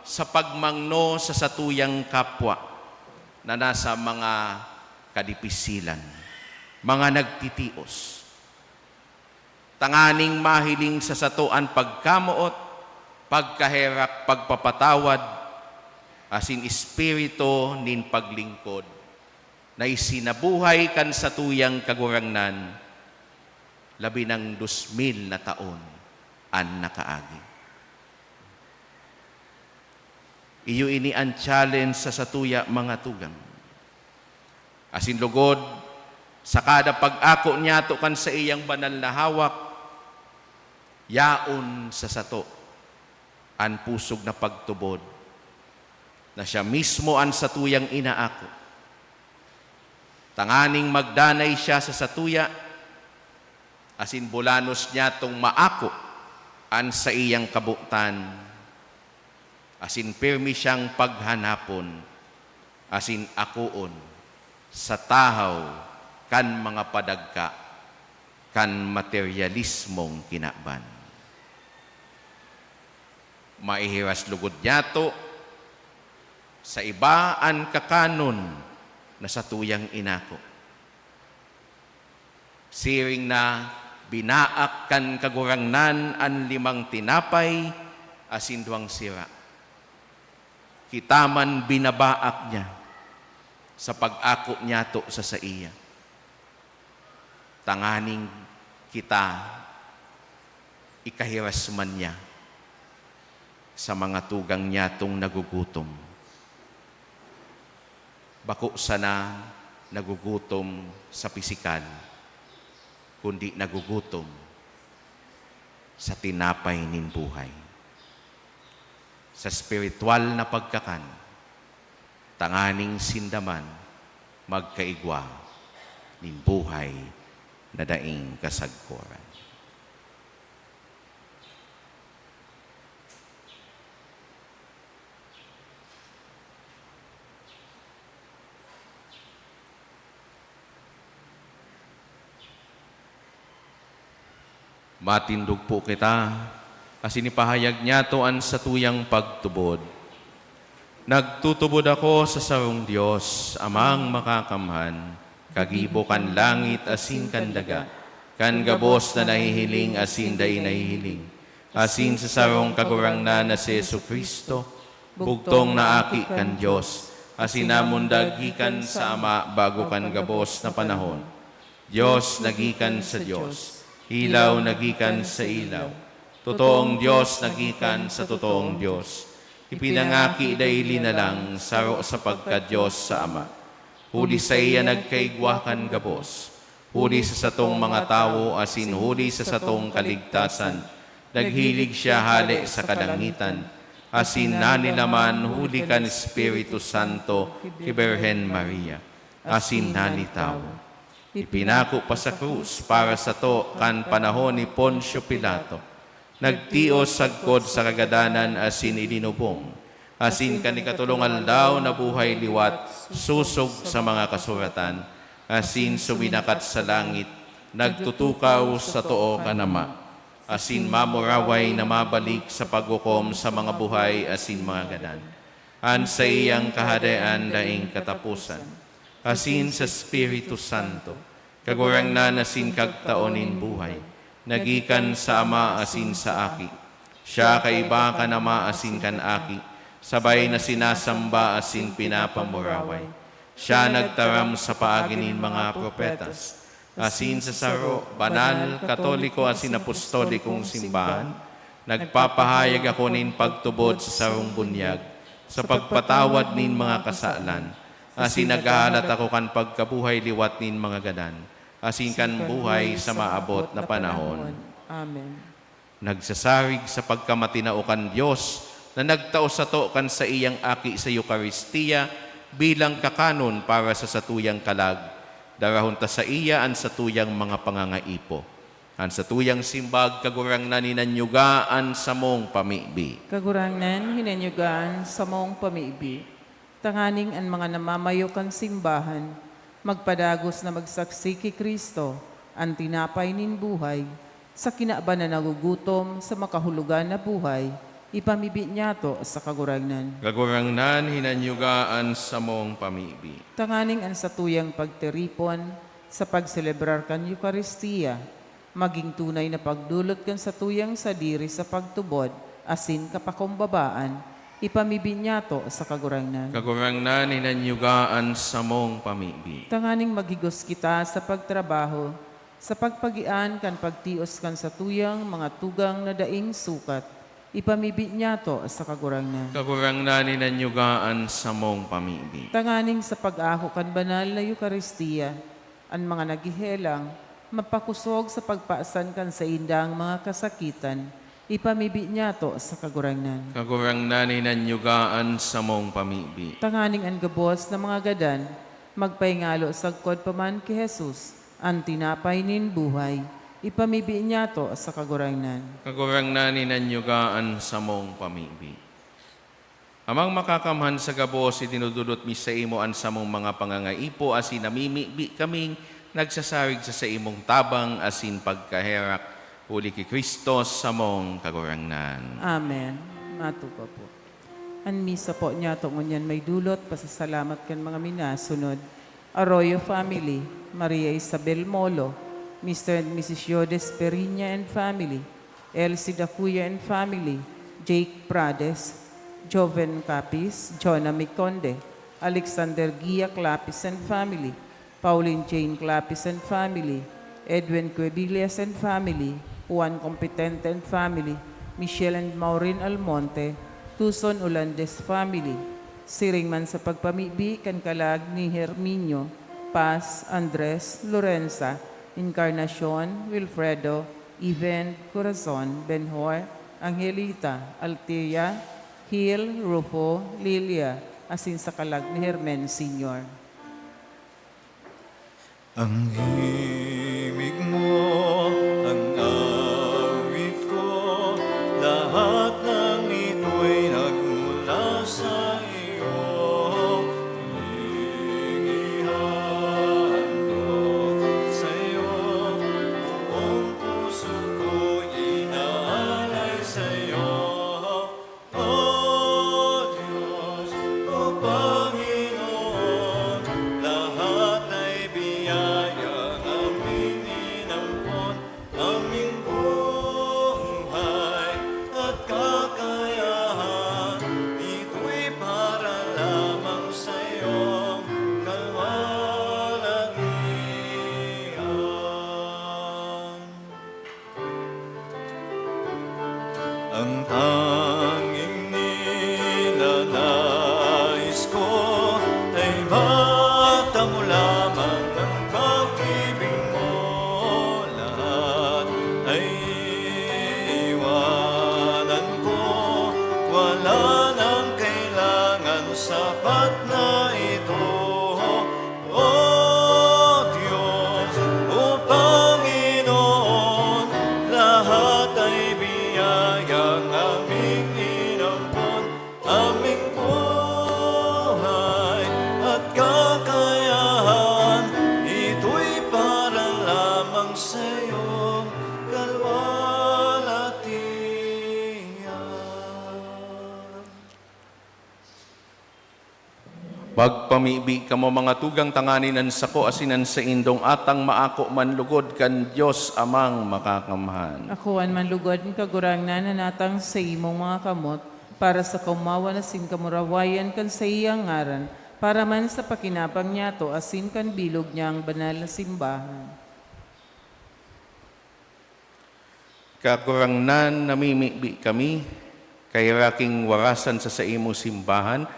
sa pagmangno sa satuyang kapwa na nasa mga kadipisilan, mga nagtitios, tanganing mahiling sa sato an pagkamoot, pagkaherak, pagpapatawad, asin espiritu nin paglingkod na isinabuhay kan satuyang Kagurangnan labi nang dos mil na taon an nakaagi. Iyo ini an challenge sa satuya, mga tugang. Asin lugod, sa kada pag-ako niyato kan saiyang banal na hawak, yaon sa sato an pusog na pagtubod na siya mismo an satuyang inaako, tanganing magdanay siya sa satuya, asin bulanos niyatong maako an saiyang kabotan, asin pirmi siyang paghanapon, asin akoon sa tahaw kan mga padagka kan materyalismong kinaban. Maihiras lugod niyato sa iba an kakanon na satuyang inako. Siring na binaak kan Kagurangnan an limang tinapay asin duwang sira, kita man binabaak niya sa pag-ako niyato sa saiya, tanganing kita ikahiras man niya sa mga tugang niyatong nagugutom. Bako sana nagugutom sa pisikal, kundi nagugutom sa tinapay nin buhay, sa espiritual na pagkakan, tanganing sinda man magkaigwa nin buhay na daing kasagkoran. Matindog po kita, asin ipahayag niyato an satuyang pagtubod. Nagtutubod ako sa sarong Dios, Amang Makakamhan, kagibo kan langit asin kan daga, kan gabos na nahihiling asin dai nahihiling, asin sa sarong Kagurangnan na si Jesu-Cristo, bugtong na Aki kan Dios, asin namundag gikan sa Ama bago kan gabos na panahon. Dios na gikan sa Dios, ilaw na gikan sa ilaw, totoong Dios na gikan sa totoong Dios, ipinangaki daili na lang saro sa pagka-Dios sa Ama. Huli saiya nagkaigwa kan gabos, huli sa satong mga tawo asin huli sa satong kaligtasan, naghilig siya hale sa kalangitan, asin nanilaman huli kan Espiritu Santo ki Birhen Maria, asin nanitawo. Ipinako pa sa krus para sato kan panahon ni Poncio Pilato. Nagtios sagkod sa kagadanan asin ilinubong, asin kan ikatolong aldaw nabuhay liwat sosog sa mga kasuratan, asin suminakat sa langit, nagtutukaw sa too kan Ama, asin mamuraway na mabalik sa paghukom sa mga buhay asin mga gadan. An saiyang Kahadean daing kataposan, asin sa Espiritu Santo, Kagurangnan asin Kagtao nin buhay, na gikan sa Ama asin sa Aki. Siya kaiba kan Ama asin kan Aki, sabay na sinasamba asin pinapamuraway. Siya nagtaram sa paagi nin mga propetas, asin sa saro, banal, katoliko asin apostolikong simbahan, nagpapahayag ako nin pagtubod sa sarong bunyag, sa pagpatawad nin mga kasalan, asin naghahalat ako kan pagkabuhay liwat nin mga gadan, asin kan buhay sa maabot na panahon. Amen. Nagsasarig sa pagkamatinao kan Dios na nagtao sato kan saiyang Aki sa Eukaristia bilang kakanon para sa satuyang kalag, darahon ta saiya an satuyang mga pangangaipo. An satuyang simbag, Kagurangnan, hinanyuga an samong pamibi. Kagurangnan, hinanyuga an samong pamibi. Tanganing an mga namamayo kan simbahan magpadagos na magsaksi ki Cristo, an tinapay nin buhay, sa kinaban na nagugutom sa makahulogan na buhay, ipamibi niyato sa Kagurangnan. Kagurangnan, hinanyuga an samong pamibi. Tanganing an satuyang pagtiripon sa pagselebrar kan Eukaristia magin tunay na pagdolot kan satuyang sadiri sa pagtubod asin kapakumbabaan, ipamibi niyato sa Kagurangnan. Kagurangnan, hinanyuga an samong pamibi. Tanganing maghigos kita sa pagtrabaho, sa pagpagian kan pagtios kan satuyang mga tugang na daing sukat, ipamibi niyato sa Kagurangnan. Kagurangnan, hinanyuga an samong pamibi. Tanganing sa pag-ako kan banal na Eukaristia, an mga naghehelang mapakosog sa pagpasan kan saindang mga kasakitan, ipamibi niyato sa Kagurangnan. Kagurangnan, hinanyuga an samong pamibi. Tanganing an gabos na mga gadan magpahingalo sagkod pa man ki Jesus, an tinapay nin buhay, ipamibi niyato sa Kagurangnan. Kagurangnan, hinanyuga an samong pamibi. Amang Makakamhan, sa gabos idinudulot mi saimo an samong mga pangangaipo asin namimibi kaming nagsasarig sa saimong tabang asin pagkaherak, huli ki Cristo samong Kagurangnan. Amen. Matupa po. An misa po niyato ngunyan may dulot, pasasalamat kan mga minasunod: Arroyo family, Maria Isabel Molo, Mister and Missus Yodes Periña and family, Elsie Dacuya and family, Jake Prades, Joven Capis, Jonah Miconde, Alexander Gia Clapis and family, Pauline Jane Clapis and family, Edwin Cuebillas and family, Juan Competente and family, Michelle and Maureen Almonte, Tuson Olandes family. Siring man sa pagpamibi kan kalag ni Herminio, Paz, Andres, Lorenza, Encarnacion, Wilfredo, Even, Corazon, Benhor, Angelita, Althea, Hil, Rufo, Lilia, asin sa kalag ni Hermen Senior. Ang himig mo, ang awit ko, lahat ng ito'y nagmula sa iyo. Ihahandog sa iyo, buong puso ko. Magpamibi kamo, mga tugang, tanganing an sako asin an saindong atang maako man lugod kan Dios Amang Makakamhan. Akoan man lugod an Kagurangnan an atang saimong mga kamot, para sa kaomawan asin kamurawayan kan saiyang ngaran, para man sa pakinabang niyato asin kan bilog niyang banal na simbahan. Kagurangnan, namimibi kami, kaheraki nin warasan sa saimong simbahan,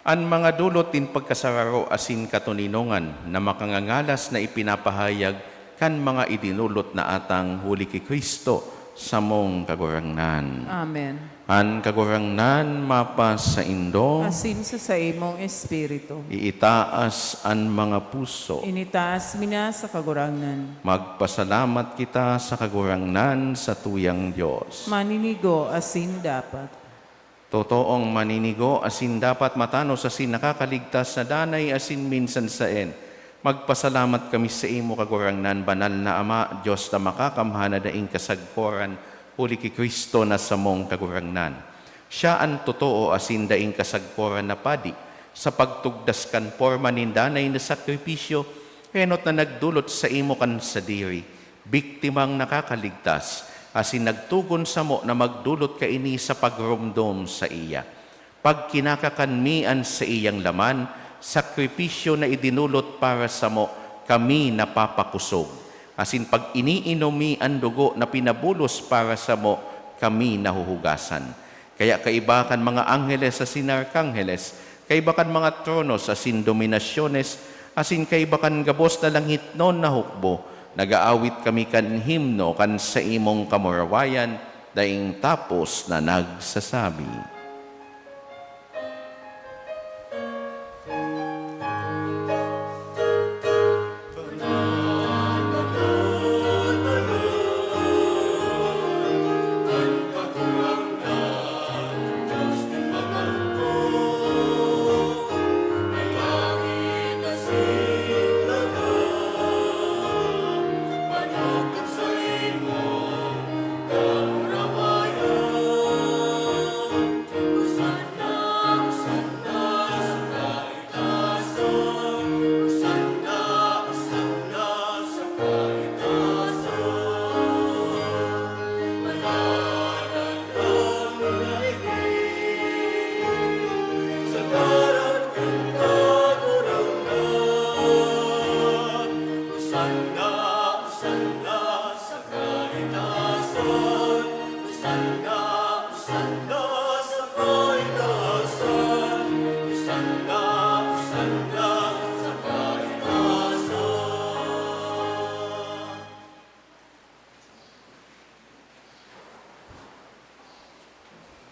an mga dulot nin pagkasararo asin katoninongan na makangangalas na ipinapahayag kan mga idinolot na atang huli ki Cristo, samong Kagurangnan. Amen. An Kagurangnan mapasaindo. Asin sa saimong espiritu. Iitaas an mga puso. Initaas mi na sa Kagurangnan. Magpasalamat kita sa Kagurangnan, sa tuyang Dios. Maninigo asin dapat. Totoong maninigo asin dapat, matanos asin nakakaligtas na danay asin minsan saen. Magpasalamat kami saimo, Kagurangnan, Banal na Ama, Dios na makakamhan na daing kasagkoran, huli ki Cristo na samong Kagurangnan. Siya an totoo asin daing kasagkoran na padi. Sa pagtugdas kan porma nin danay na sakripisyo, enot na nagdolot saimo kan sadiri, biktimang nakakaligtas, asin nagtugon samo na magdolot kaini sa pagromdom saiya. Pagkinakakan mi an saiyang laman, sakripisyo na idinolot para samo, kami napapakosog. Asin pag iniinom mi an dugo na pinabulos para samo, kami nahuhugasan. Kaya kaiba kan mga angheles asin arkangheles, kaiba kan mga tronos asin dominasyones, asin kaiba kan gabos na langitnon na hukbo, nag-aawit kami kan himno kan saimong kamurawayan, daing tapos na nagsasabi.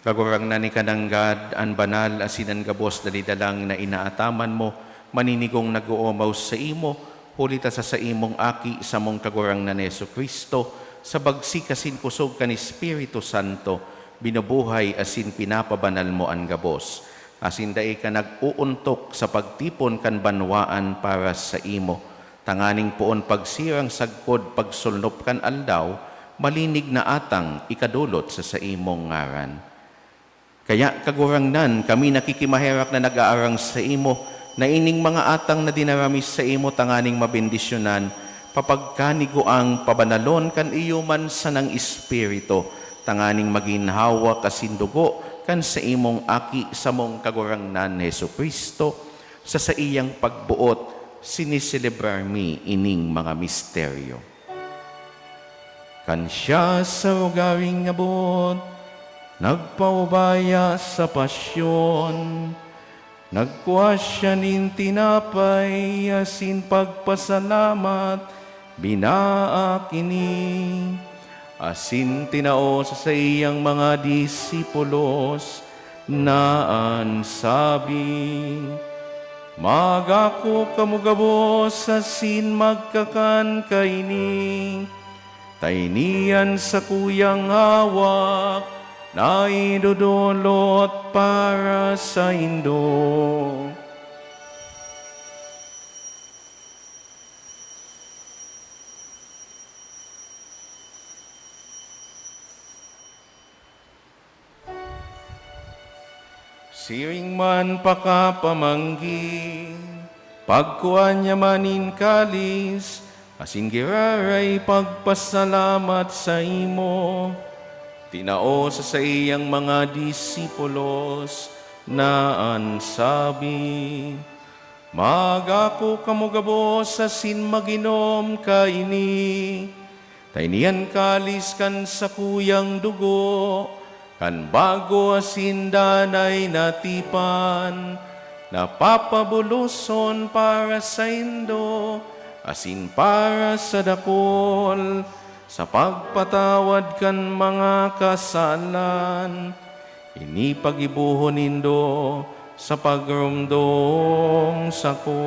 Kagurangnan, ika nanggad an banal asin an gabos na didalang na inaataman mo, maninigong nag-oomaw saimo, huli ta sa saimong Aki, samong Kagurangnan na Jesu-Cristo, sa bagsik asin kusog kan Espiritu Santo, binubuhay asin pinapabanal mo an gabos. Asin dai ka nag-oontok sa pagtipon kan banwaan para saimo, tanganing poon pagsirang sagkod pagsolnop kan aldaw, malinig na atang ikadolot sa saimong ngaran. Kaya, Kagurangnan, kami nakikimaherak na nag-aarang saimo, na ining mga atang na dinara mi saimo tanganing mabendisyonan, papagkaniguang pabanalon kan iyo man sanang Espiritu, tanganing magin hawak asin dugo kan saimong Aki, samong Kagurangnan Jesu-Cristo. Sa saiyang pagboot, siniselebrar mi ining mga misteryo. Kan siya sa rogaring abot, nagpaubaya sa pasyon, nagkua siya nin tinapay asin pagpasalamat, binaak ini, asin tinao sa saiyang mga disipulos, na an sabi, "Magako kamo gabos asin magkakan kaini, ta ini an sakuyang hawak na idodolot para saindo." Siring man pakapamanggi, pagkua niya man nin kalis, asin giraray pagpasalamat saimo, tinao sa saiyang mga disipulos na an sabi, "Magako kamo gabos asin mag-inom kaini, ta ini an kalis kan sakuyang dugo, kan bago asin danay na tipan, na papabuloson para saindo asin para sa dakul, sa pagpatawad kan mga kasalan. Ini paggibohon nindo sa pagromdom sako."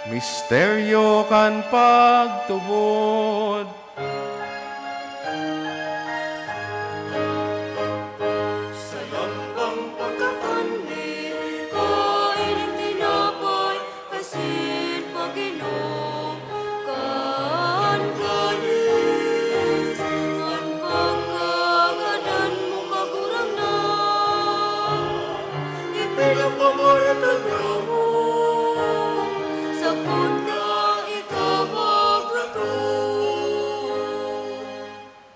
Misteryo kan pagtubod. Sa lambang pagkakan mi, kain nin tinapay asin pag-inom kan kalis, an pagkagadan mo, Kagurangnan, ipinapamaratag mo, sagkod na ika maglaog.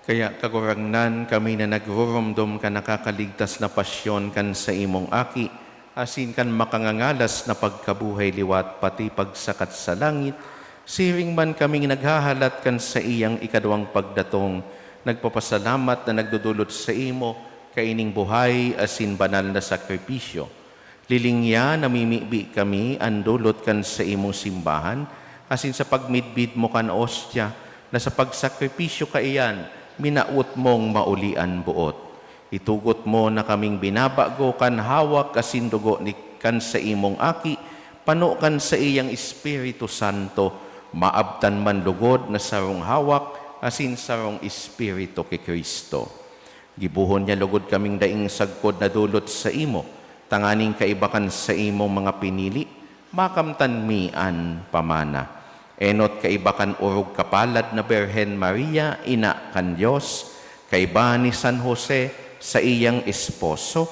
Kaya, Kagurangnan, kami na nagruromdom kan nakakaligtas na pasyon kan saimong Aki, asin kan makangangalas na pagkabuhay liwat pati pagsakat sa langit, siring man kaming naghahalat kan saiyang ikaduwang pagdatong, nagpapasalamat na nagdodolot saimo kaining buhay asin banal na sakripisyo. Lilingya, namimibi kami an dolot kan saimong simbahan, asin sa pagmidbid mo kan ostya, na sa pagsakripisyo kaiyan, minawot mong mauli an boot. Itugot mo na kaming binabago kan hawak asin dugo ni, kan saimong Aki, pano kan saiyang Espiritu Santo, maabtan man lugod na sarong hawak asin sarong Espiritu ki Cristo. Gibohon niya lugod kaming daing sagkod na dolot saimo, tanganing kaiba kan saimong mga pinili, makamtan mi an pamana. Enot kaiba kan orog kapalad na Birhen Maria, ina kan Dios, kaiba ni San Jose, saiyang esposo,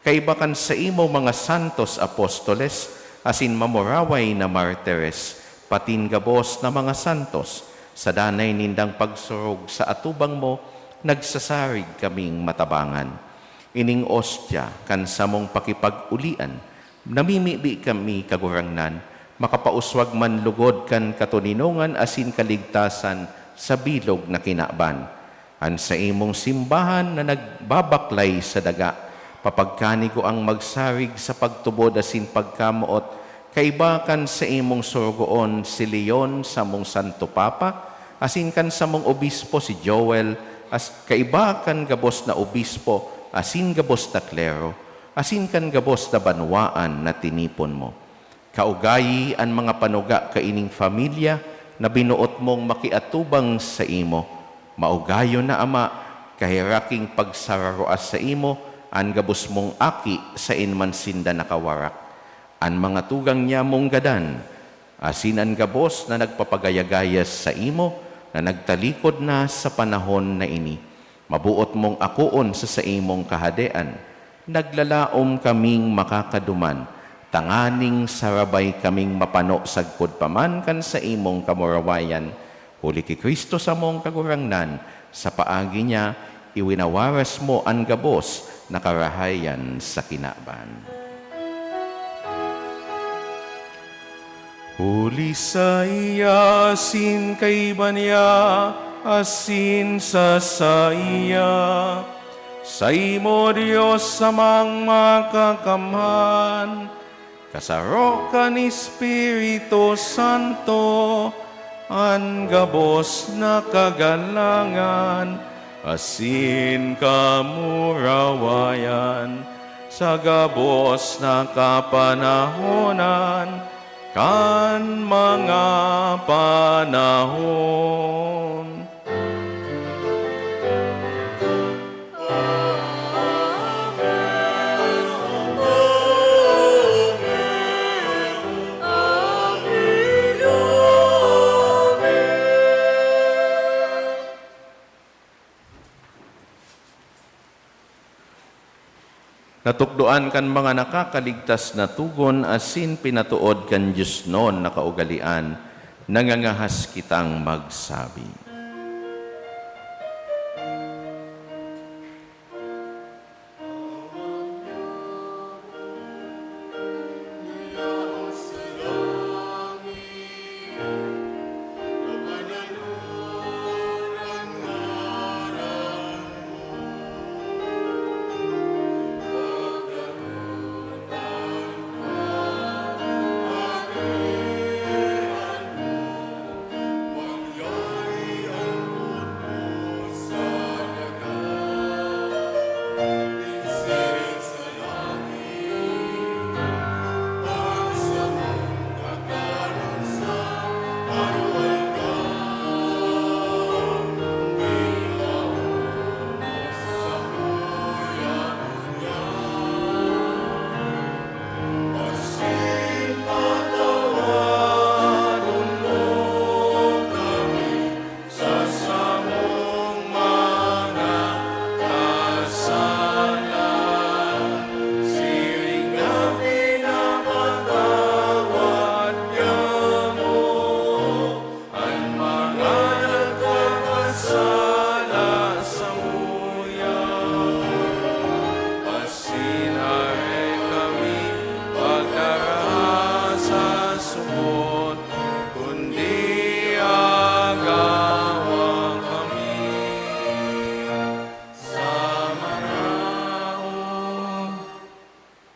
kaiba kan saimong mga santos apostoles asin mamuraway na martires, patin gabos na mga santos, sa danay nindang pagsurog sa atubang mo, nagsasarig kaming matabangan. Ining ostya kan samong pakipag-ulian, namimibi kami, Kagurangnan, makapauswag man lugod kan katoninongan asin kaligtasan sa bilog na kinaban. An saimong simbahan na nagbabaklay sa daga, papagkaniguang magsarig sa pagtubod asin pagkamoot, kaiba kan saimong sorogoon si Leon, samong Santo Papa, asin kan samong obispo si Joel, as-, kaiba kan gabos na obispo asin gabos na klero, asin kan gabos na banwaan na tinipon mo. Kaugayi an mga panuga kaining familya na binoot mong makiatubang saimo. Maugayon na, Ama, kaheraking pagsararoa saimo an gabos mong aki saen man sinda nakawarak. An mga tugang niya mong gadan, asin an gabos na nagpapagayagaya saimo na nagtalikod na sa panahon na ini. Maboot mong akoon sa saimong kahadean. Naglalaom kaming makakaduman, tanganing sarabay kaming mapano sagkod pa man kan saimong kamurawayan. Huli ki Cristo samong Kagurangnan, sa paagi niya, iwinawaras mo an gabos na karahayan sa kinaban. Huli saiya, asin kaiba niya, asin sa saiya, saimo, Dios Amang Makakamhan, kasaro kan Espiritu Santo, an gabos na kagalangan asin kamurawayan sa gabos na kapanahonan kan mga panahon. Katukdoan kan mga nakakaligtas na togon asin pinatood kan diosnon na kaugalean, nangangahas kitang magsabi.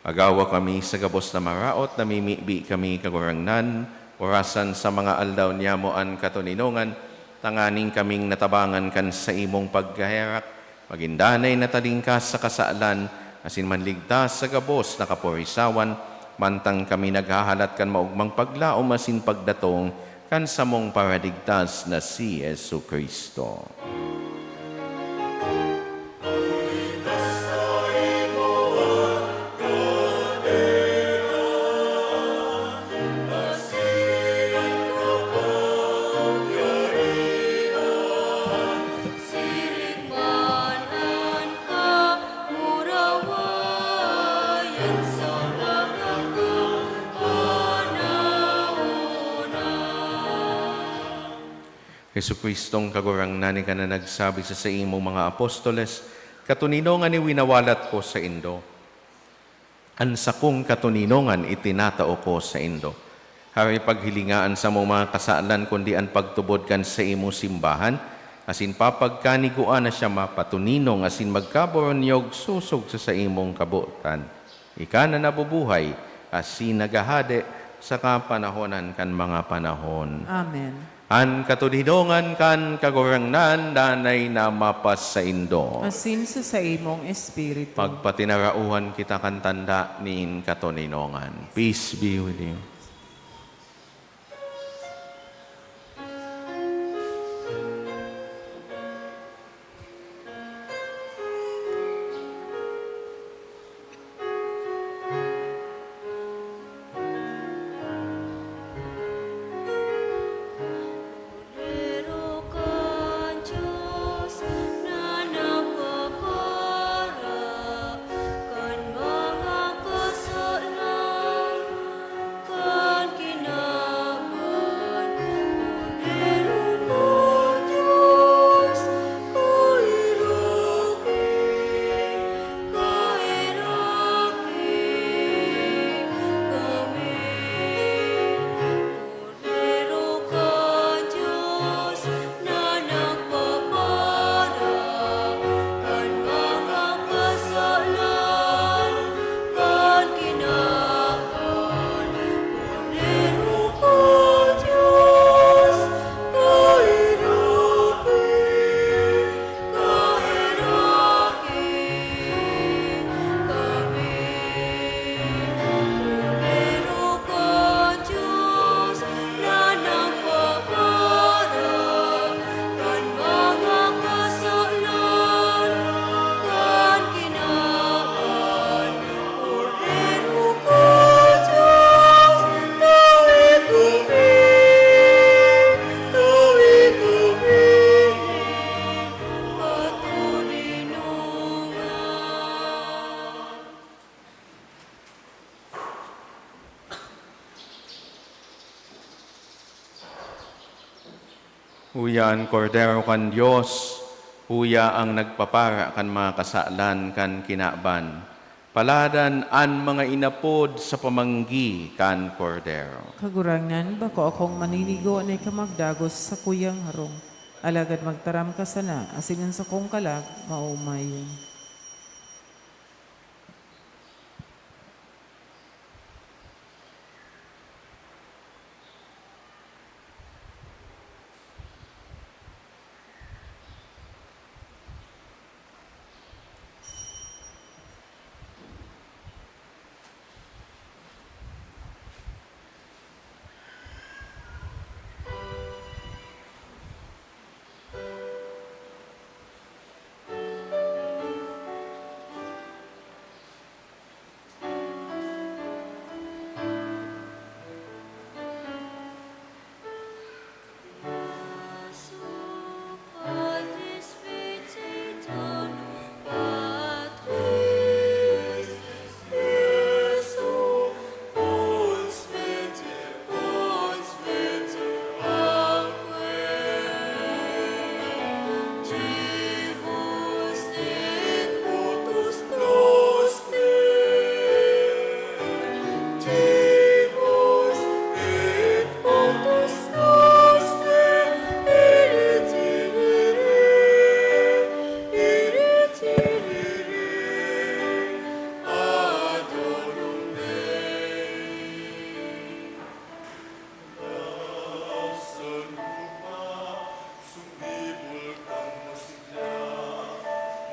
Agawa kami sa gabos na maraot, namimibi kami, Kagurangnan, orasan sa mga aldaw niyamo an katoninongan, tanganing kaming natabangan kan saimong pagkaherak, magin danay na talingkas sa kasalan, asin manligtas sa gabos na kaporisawan, mantang kami naghahalat kan maogmang paglaom asin pagdatong kan samong Paraligtas na si Jesu-Cristo. Jesu-Cristong Kagurangnan, ika na nagsabi sa saimong mga apostoles, "Katoninongan ni winawalat ko saindo, an sakong katoninongan itinatao ko saindo." Harayo paghilinga an samong mga kasalan, kundi an pagtubod kan saimong simbahan, asin papagkanigua na siya mapatoninong asin magkaboronyog sosog sa saimong kabotan. Ika na nabubuhay asin naghahade sa kapanahonan kan mga panahon. Amen. An katoninongan kan Kagurangnan danay na mapasaindo. Asin sa saimong espiritu. Pagpatinarauhan kita kan tanda nin katoninongan. Peace be with you. Uya an Kordero kan Dios, uya ang nagpapara kan mga kasalan kan kinaban. Paladan an mga inapod sa pamanggi kan Kordero. Kagurangnan, bako akong maninigo na ika magdagos sa sakuyang harong. Alagad magtaram ka sana, asin an sakong kalag maomay.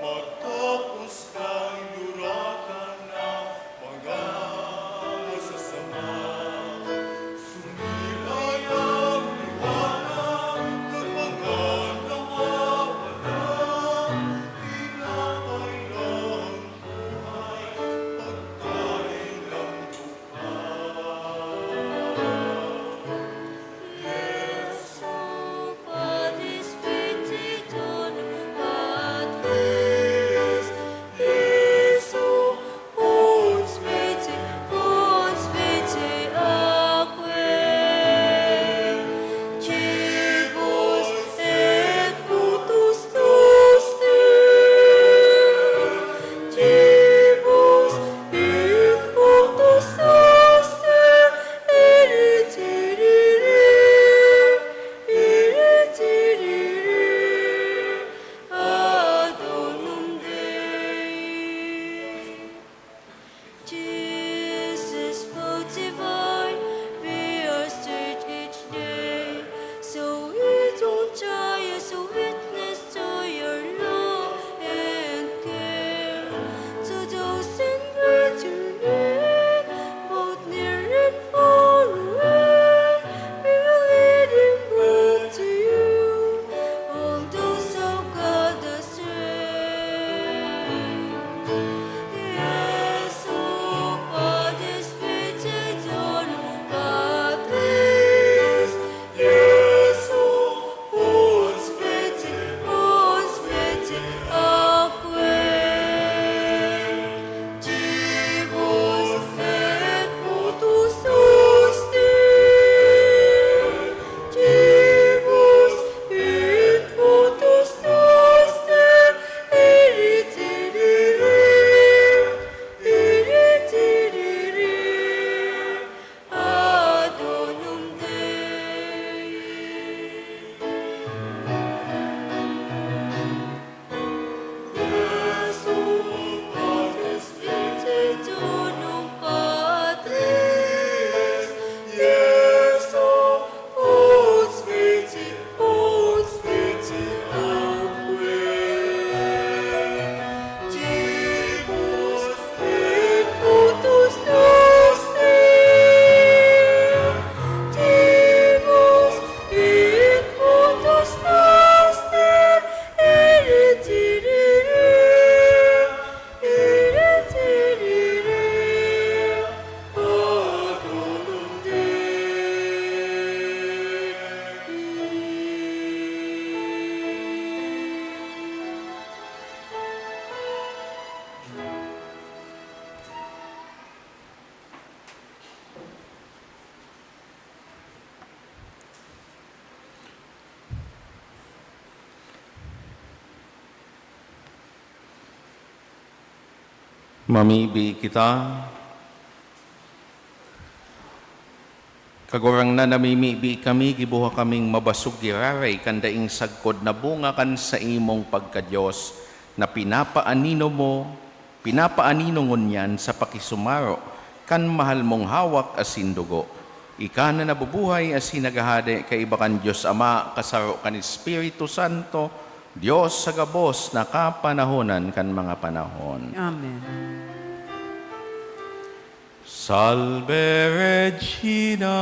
Matapos kan luratan na mga masasama, sumilay ang liwanag ng mga nawawala. Tinapay ng buhay, pagkain ng buhay. Jesus, food divine, we are stirred each day, so we don't tire as a witness to your love and care. To those in greater need, both near and far away, we will lead them back to you. All those who God has raised, yes, oh, Mamibi kita. Kagurangnan, namimibi kami, gibuha kaming mabasog giraray kan daing sagkod na bunga kan saimong pagka-Dios, na pinapaanino mo, pinapaanino ngunyan sa pakisumaro kan mahal mong hawak asin dugo. Ika na nabubuhay asin naghahade kaiba kan Dios Ama, kasaro kan Espiritu Santo, Dios sa gabos na kapanahonan kan mga panahon. Amen. Salve Regina.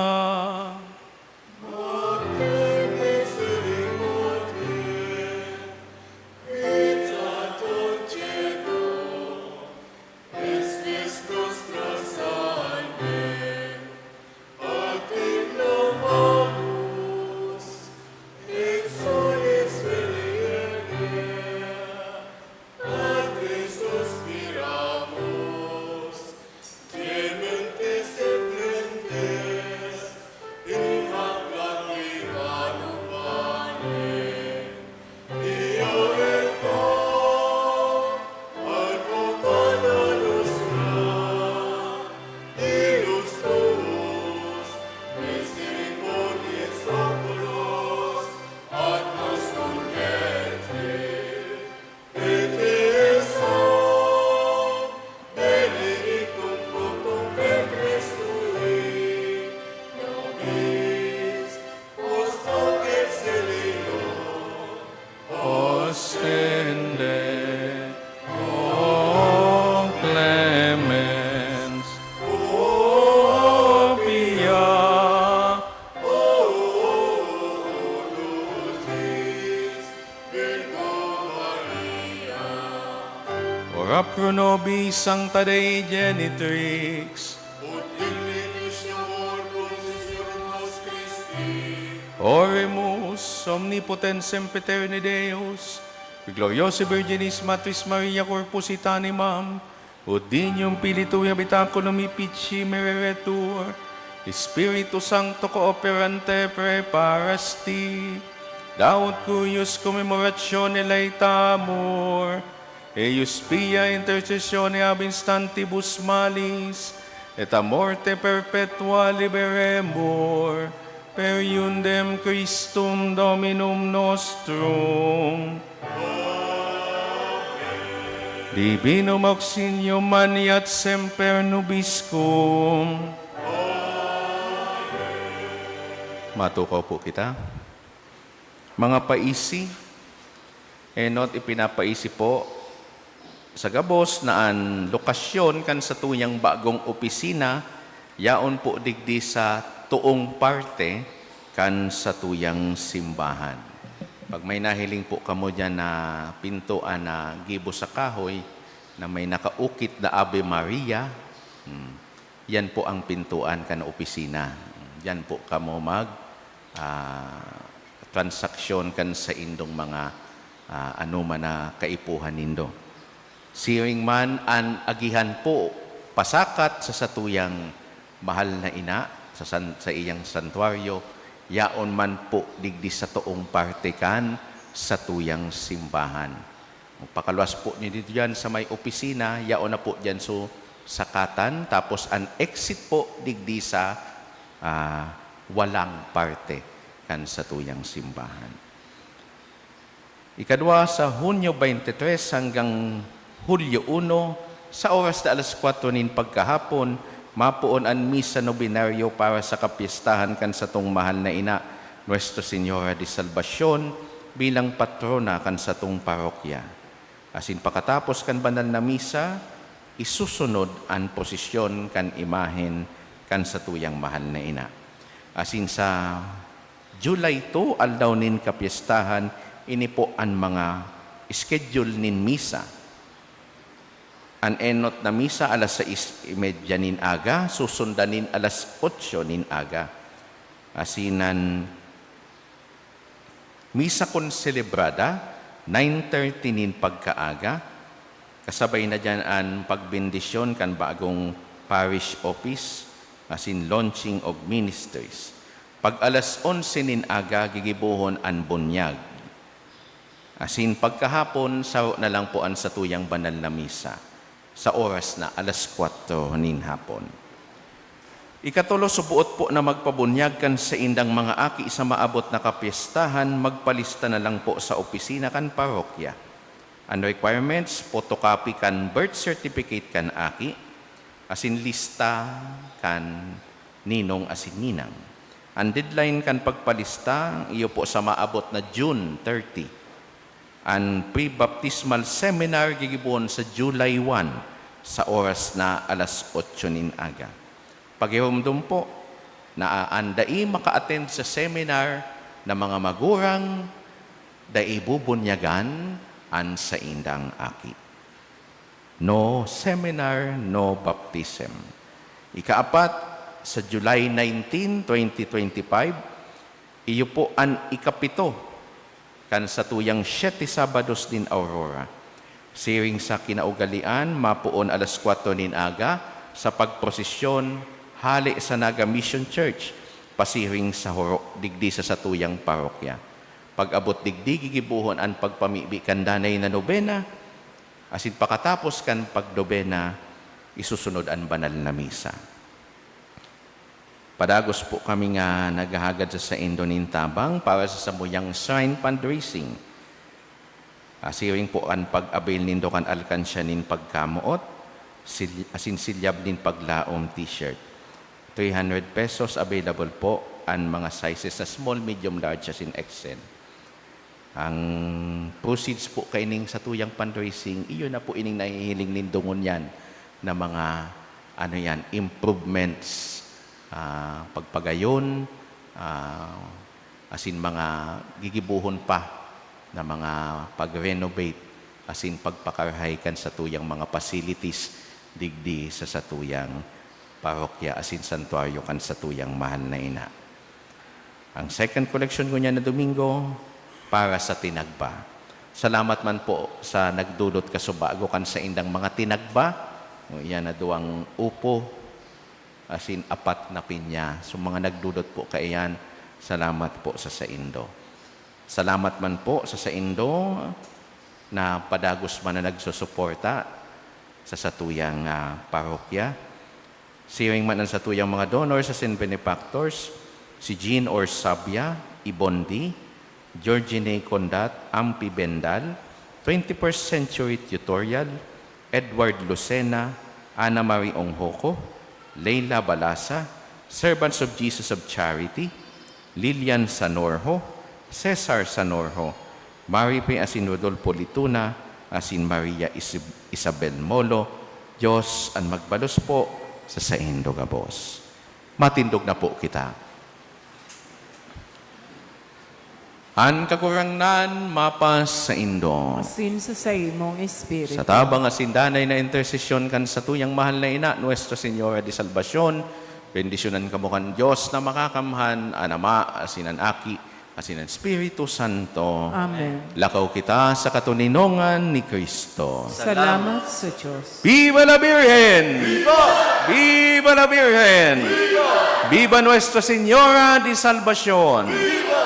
Ostende, O clemens, O pia, O dulcis Virgo Maria. Ora pro nobis, Sancta Dei Genitrix. Ut dignitas amor promises Christi. Oremus, Omnipotens Sempiterne Deus, qui gloriosae Virginis Matris Maria corpus et animam, ut Dignum Filii Tui habitaculum effici mereretur, Spiritu Sancto cooperante preparasti, Laud cuius commemoratione laetamur, eius pia intercessione ab instantibus malis, et a morte perpetua liberemur, per eundem Christum Dominum nostrum. Divinum auxilium maneat semper nobiscum. Matukaw po kita. Mga paisi, enot ipinapaisi po sa gabos na an lokasyon kan satuyang bagong opisina yaon po digdi sa toong parte kan satuyang simbahan. Pag may nahiling po kamo diyan na pintoan na gibo sa kahoy na may nakaukit na Ave Maria, hmm, yan po ang pintuan kan opisina. Diyan po kamo mag, ah, transaksyon kan saindong mga, ah, anoman na kaipuhan nindo. Siring man an agihan po pasakat sa satuyang mahal na ina sa san-, sa iyang santuaryo, yaon man po digdi sa toong parte kan satuyang simbahan. Pakaluwas po nindo diyan sa may opisina, yaon na po diyan so sakatan, tapos an exit po digdi sa, ah, walang parte kan satuyang simbahan. Ikadwa, sa Hunyo twenty-three hanggang Hulyo uno, sa oras na alas kwatro nin pagkahapon, mapoon an misa nobenaryo para sa kapyestahan kan satong mahal na ina, Nuestra Señora de Salvacion, bilang patrona kan satong parokya. Asin pakatapos kan banal na misa, isusunod an prosesyon kan imahen kan satuyang mahal na ina. Asin sa July two, aldaw nin kapyestahan, ini po an mga schedule nin misa. An enot na misa alas sais y media nin aga, susundan nin alas otso nin aga. Asin an misa konselebrada, nine thirty nin pagkaaga. Kasabay na diyan an pagbendisyon kan bagong parish office, asin launching of ministries. Pag alas onse nin aga, gigibohon an bunyag. Asin pagkahapon, saro na lang po an satuyang banal na misa. sa oras na alas kwatro nin hapon. Ikatulo, suboot po na magpabunyag kan saindang mga aki sa maabot na kapyestahan, magpalista na lang po sa opisina kan parokya. An requirements, photocopy kan birth certificate kan aki, asin lista kan ninong asin ninang. An deadline kan pagpalista, iyo po sa maabot na June thirty. An pre-baptismal seminar gigibohon sa July one, sa oras na alas otso nin aga. Pagiromdom po na an dai maka-attend sa seminar na mga magurang, dai bubunyagan an saindang aki. No seminar, no baptism. Ikaapat, sa July nineteen, twenty twenty-five, iyo po an ikapito kan satuyang Siete Sabados nin Aurora. Siring sa kinaugalian, mapoon alas kwatro nin aga sa pagprosesyon hale sa Naga Mission Church, pasiring sa hurok digdi sa satuyang parokya. Pag-abot digdi, gigibohon an pagpamibi kan danay na nobena, asin pakatapos kan pagdobena, isusunod an banal na misa. Padagos po kami nga naghahagad sa saindo nin tabang para sa samuyang shrine fundraising. Ah, siring po an pag-avail nindo kan alkansya nin pagkamoot, sil-, asin silyab nin paglaom t-shirt. Three hundred pesos available po an mga sizes na small, medium, large, asin X L. Ang proceeds po kaining satuyang fundraising, iyo na po ining nahihiling nindo ngunyan na mga, ano yan, improvements, ah, pagpagayon, ah, asin mga gigibohon pa na mga pag-renovate, asin pagpakarahay kan satuyang mga facilities digdi sa satuyang parokya asin santuaryo kan satuyang mahal na ina. Ang second collection ngunyan na Domingo, para sa tinagba. Salamat man po sa nagdulot kasubago kan saindang mga tinagba. O, iyan na duwang upo, asin apat na pinya. So, mga nagdulot po kaiyan, salamat po sa saindo. Salamat man po sa saindo na padagos man na nagsusuporta sa satuyang, ah, parokya. Siring man an satuyang mga donors asin benefactors, si Jean Orsabia, Ibon D, Georgine Condat, Ampi Bendal, twenty-first Century Tutorial, Edward Lucena, Ana Marie Onghoco, Leila Balasa, Servants of Jesus of Charity, Lilian Sanorho, Cesar Sanorho, Marife asin Rodolfo Lituna, asin Maria Isab-, Isabel Molo, Dios an magbalos po sa saindo gabos. Matindog na po kita. An Kagurangnan mapasaindo. Asin sa saimong espiritu. Sa tabang asin danay na intersesyon kan satuyang mahal na ina, Nuestra Señora de Salvacion, bendisyonan kamo kan Dios na Makakamhan, an Ama, asin an Aki, asin an Espiritu Santo. Amen. Lakaw kita sa katoninongan ni Cristo. Salamat sa Diyos. Viva la Virgen! Viva! Viva la Virgen! Viva! Viva Nuestra Señora de Salvacion! Viva!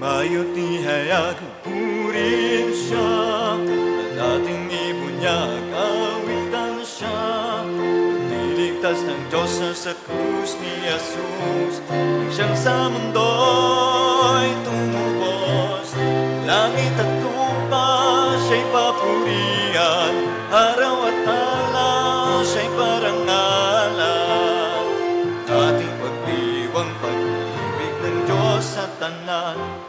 Humayo ti hayag purihin siya, na dating ibunyag, awitan siya. Niligtas ng Diyos na sa krus ni Jesus, nang siyang sa mundo'y tumubos. Langit at lupa siya'y papurihan, araw at aldaw siya'y parangalan. Ating pagdiwang pag-ibig ng Diyos sa tanan.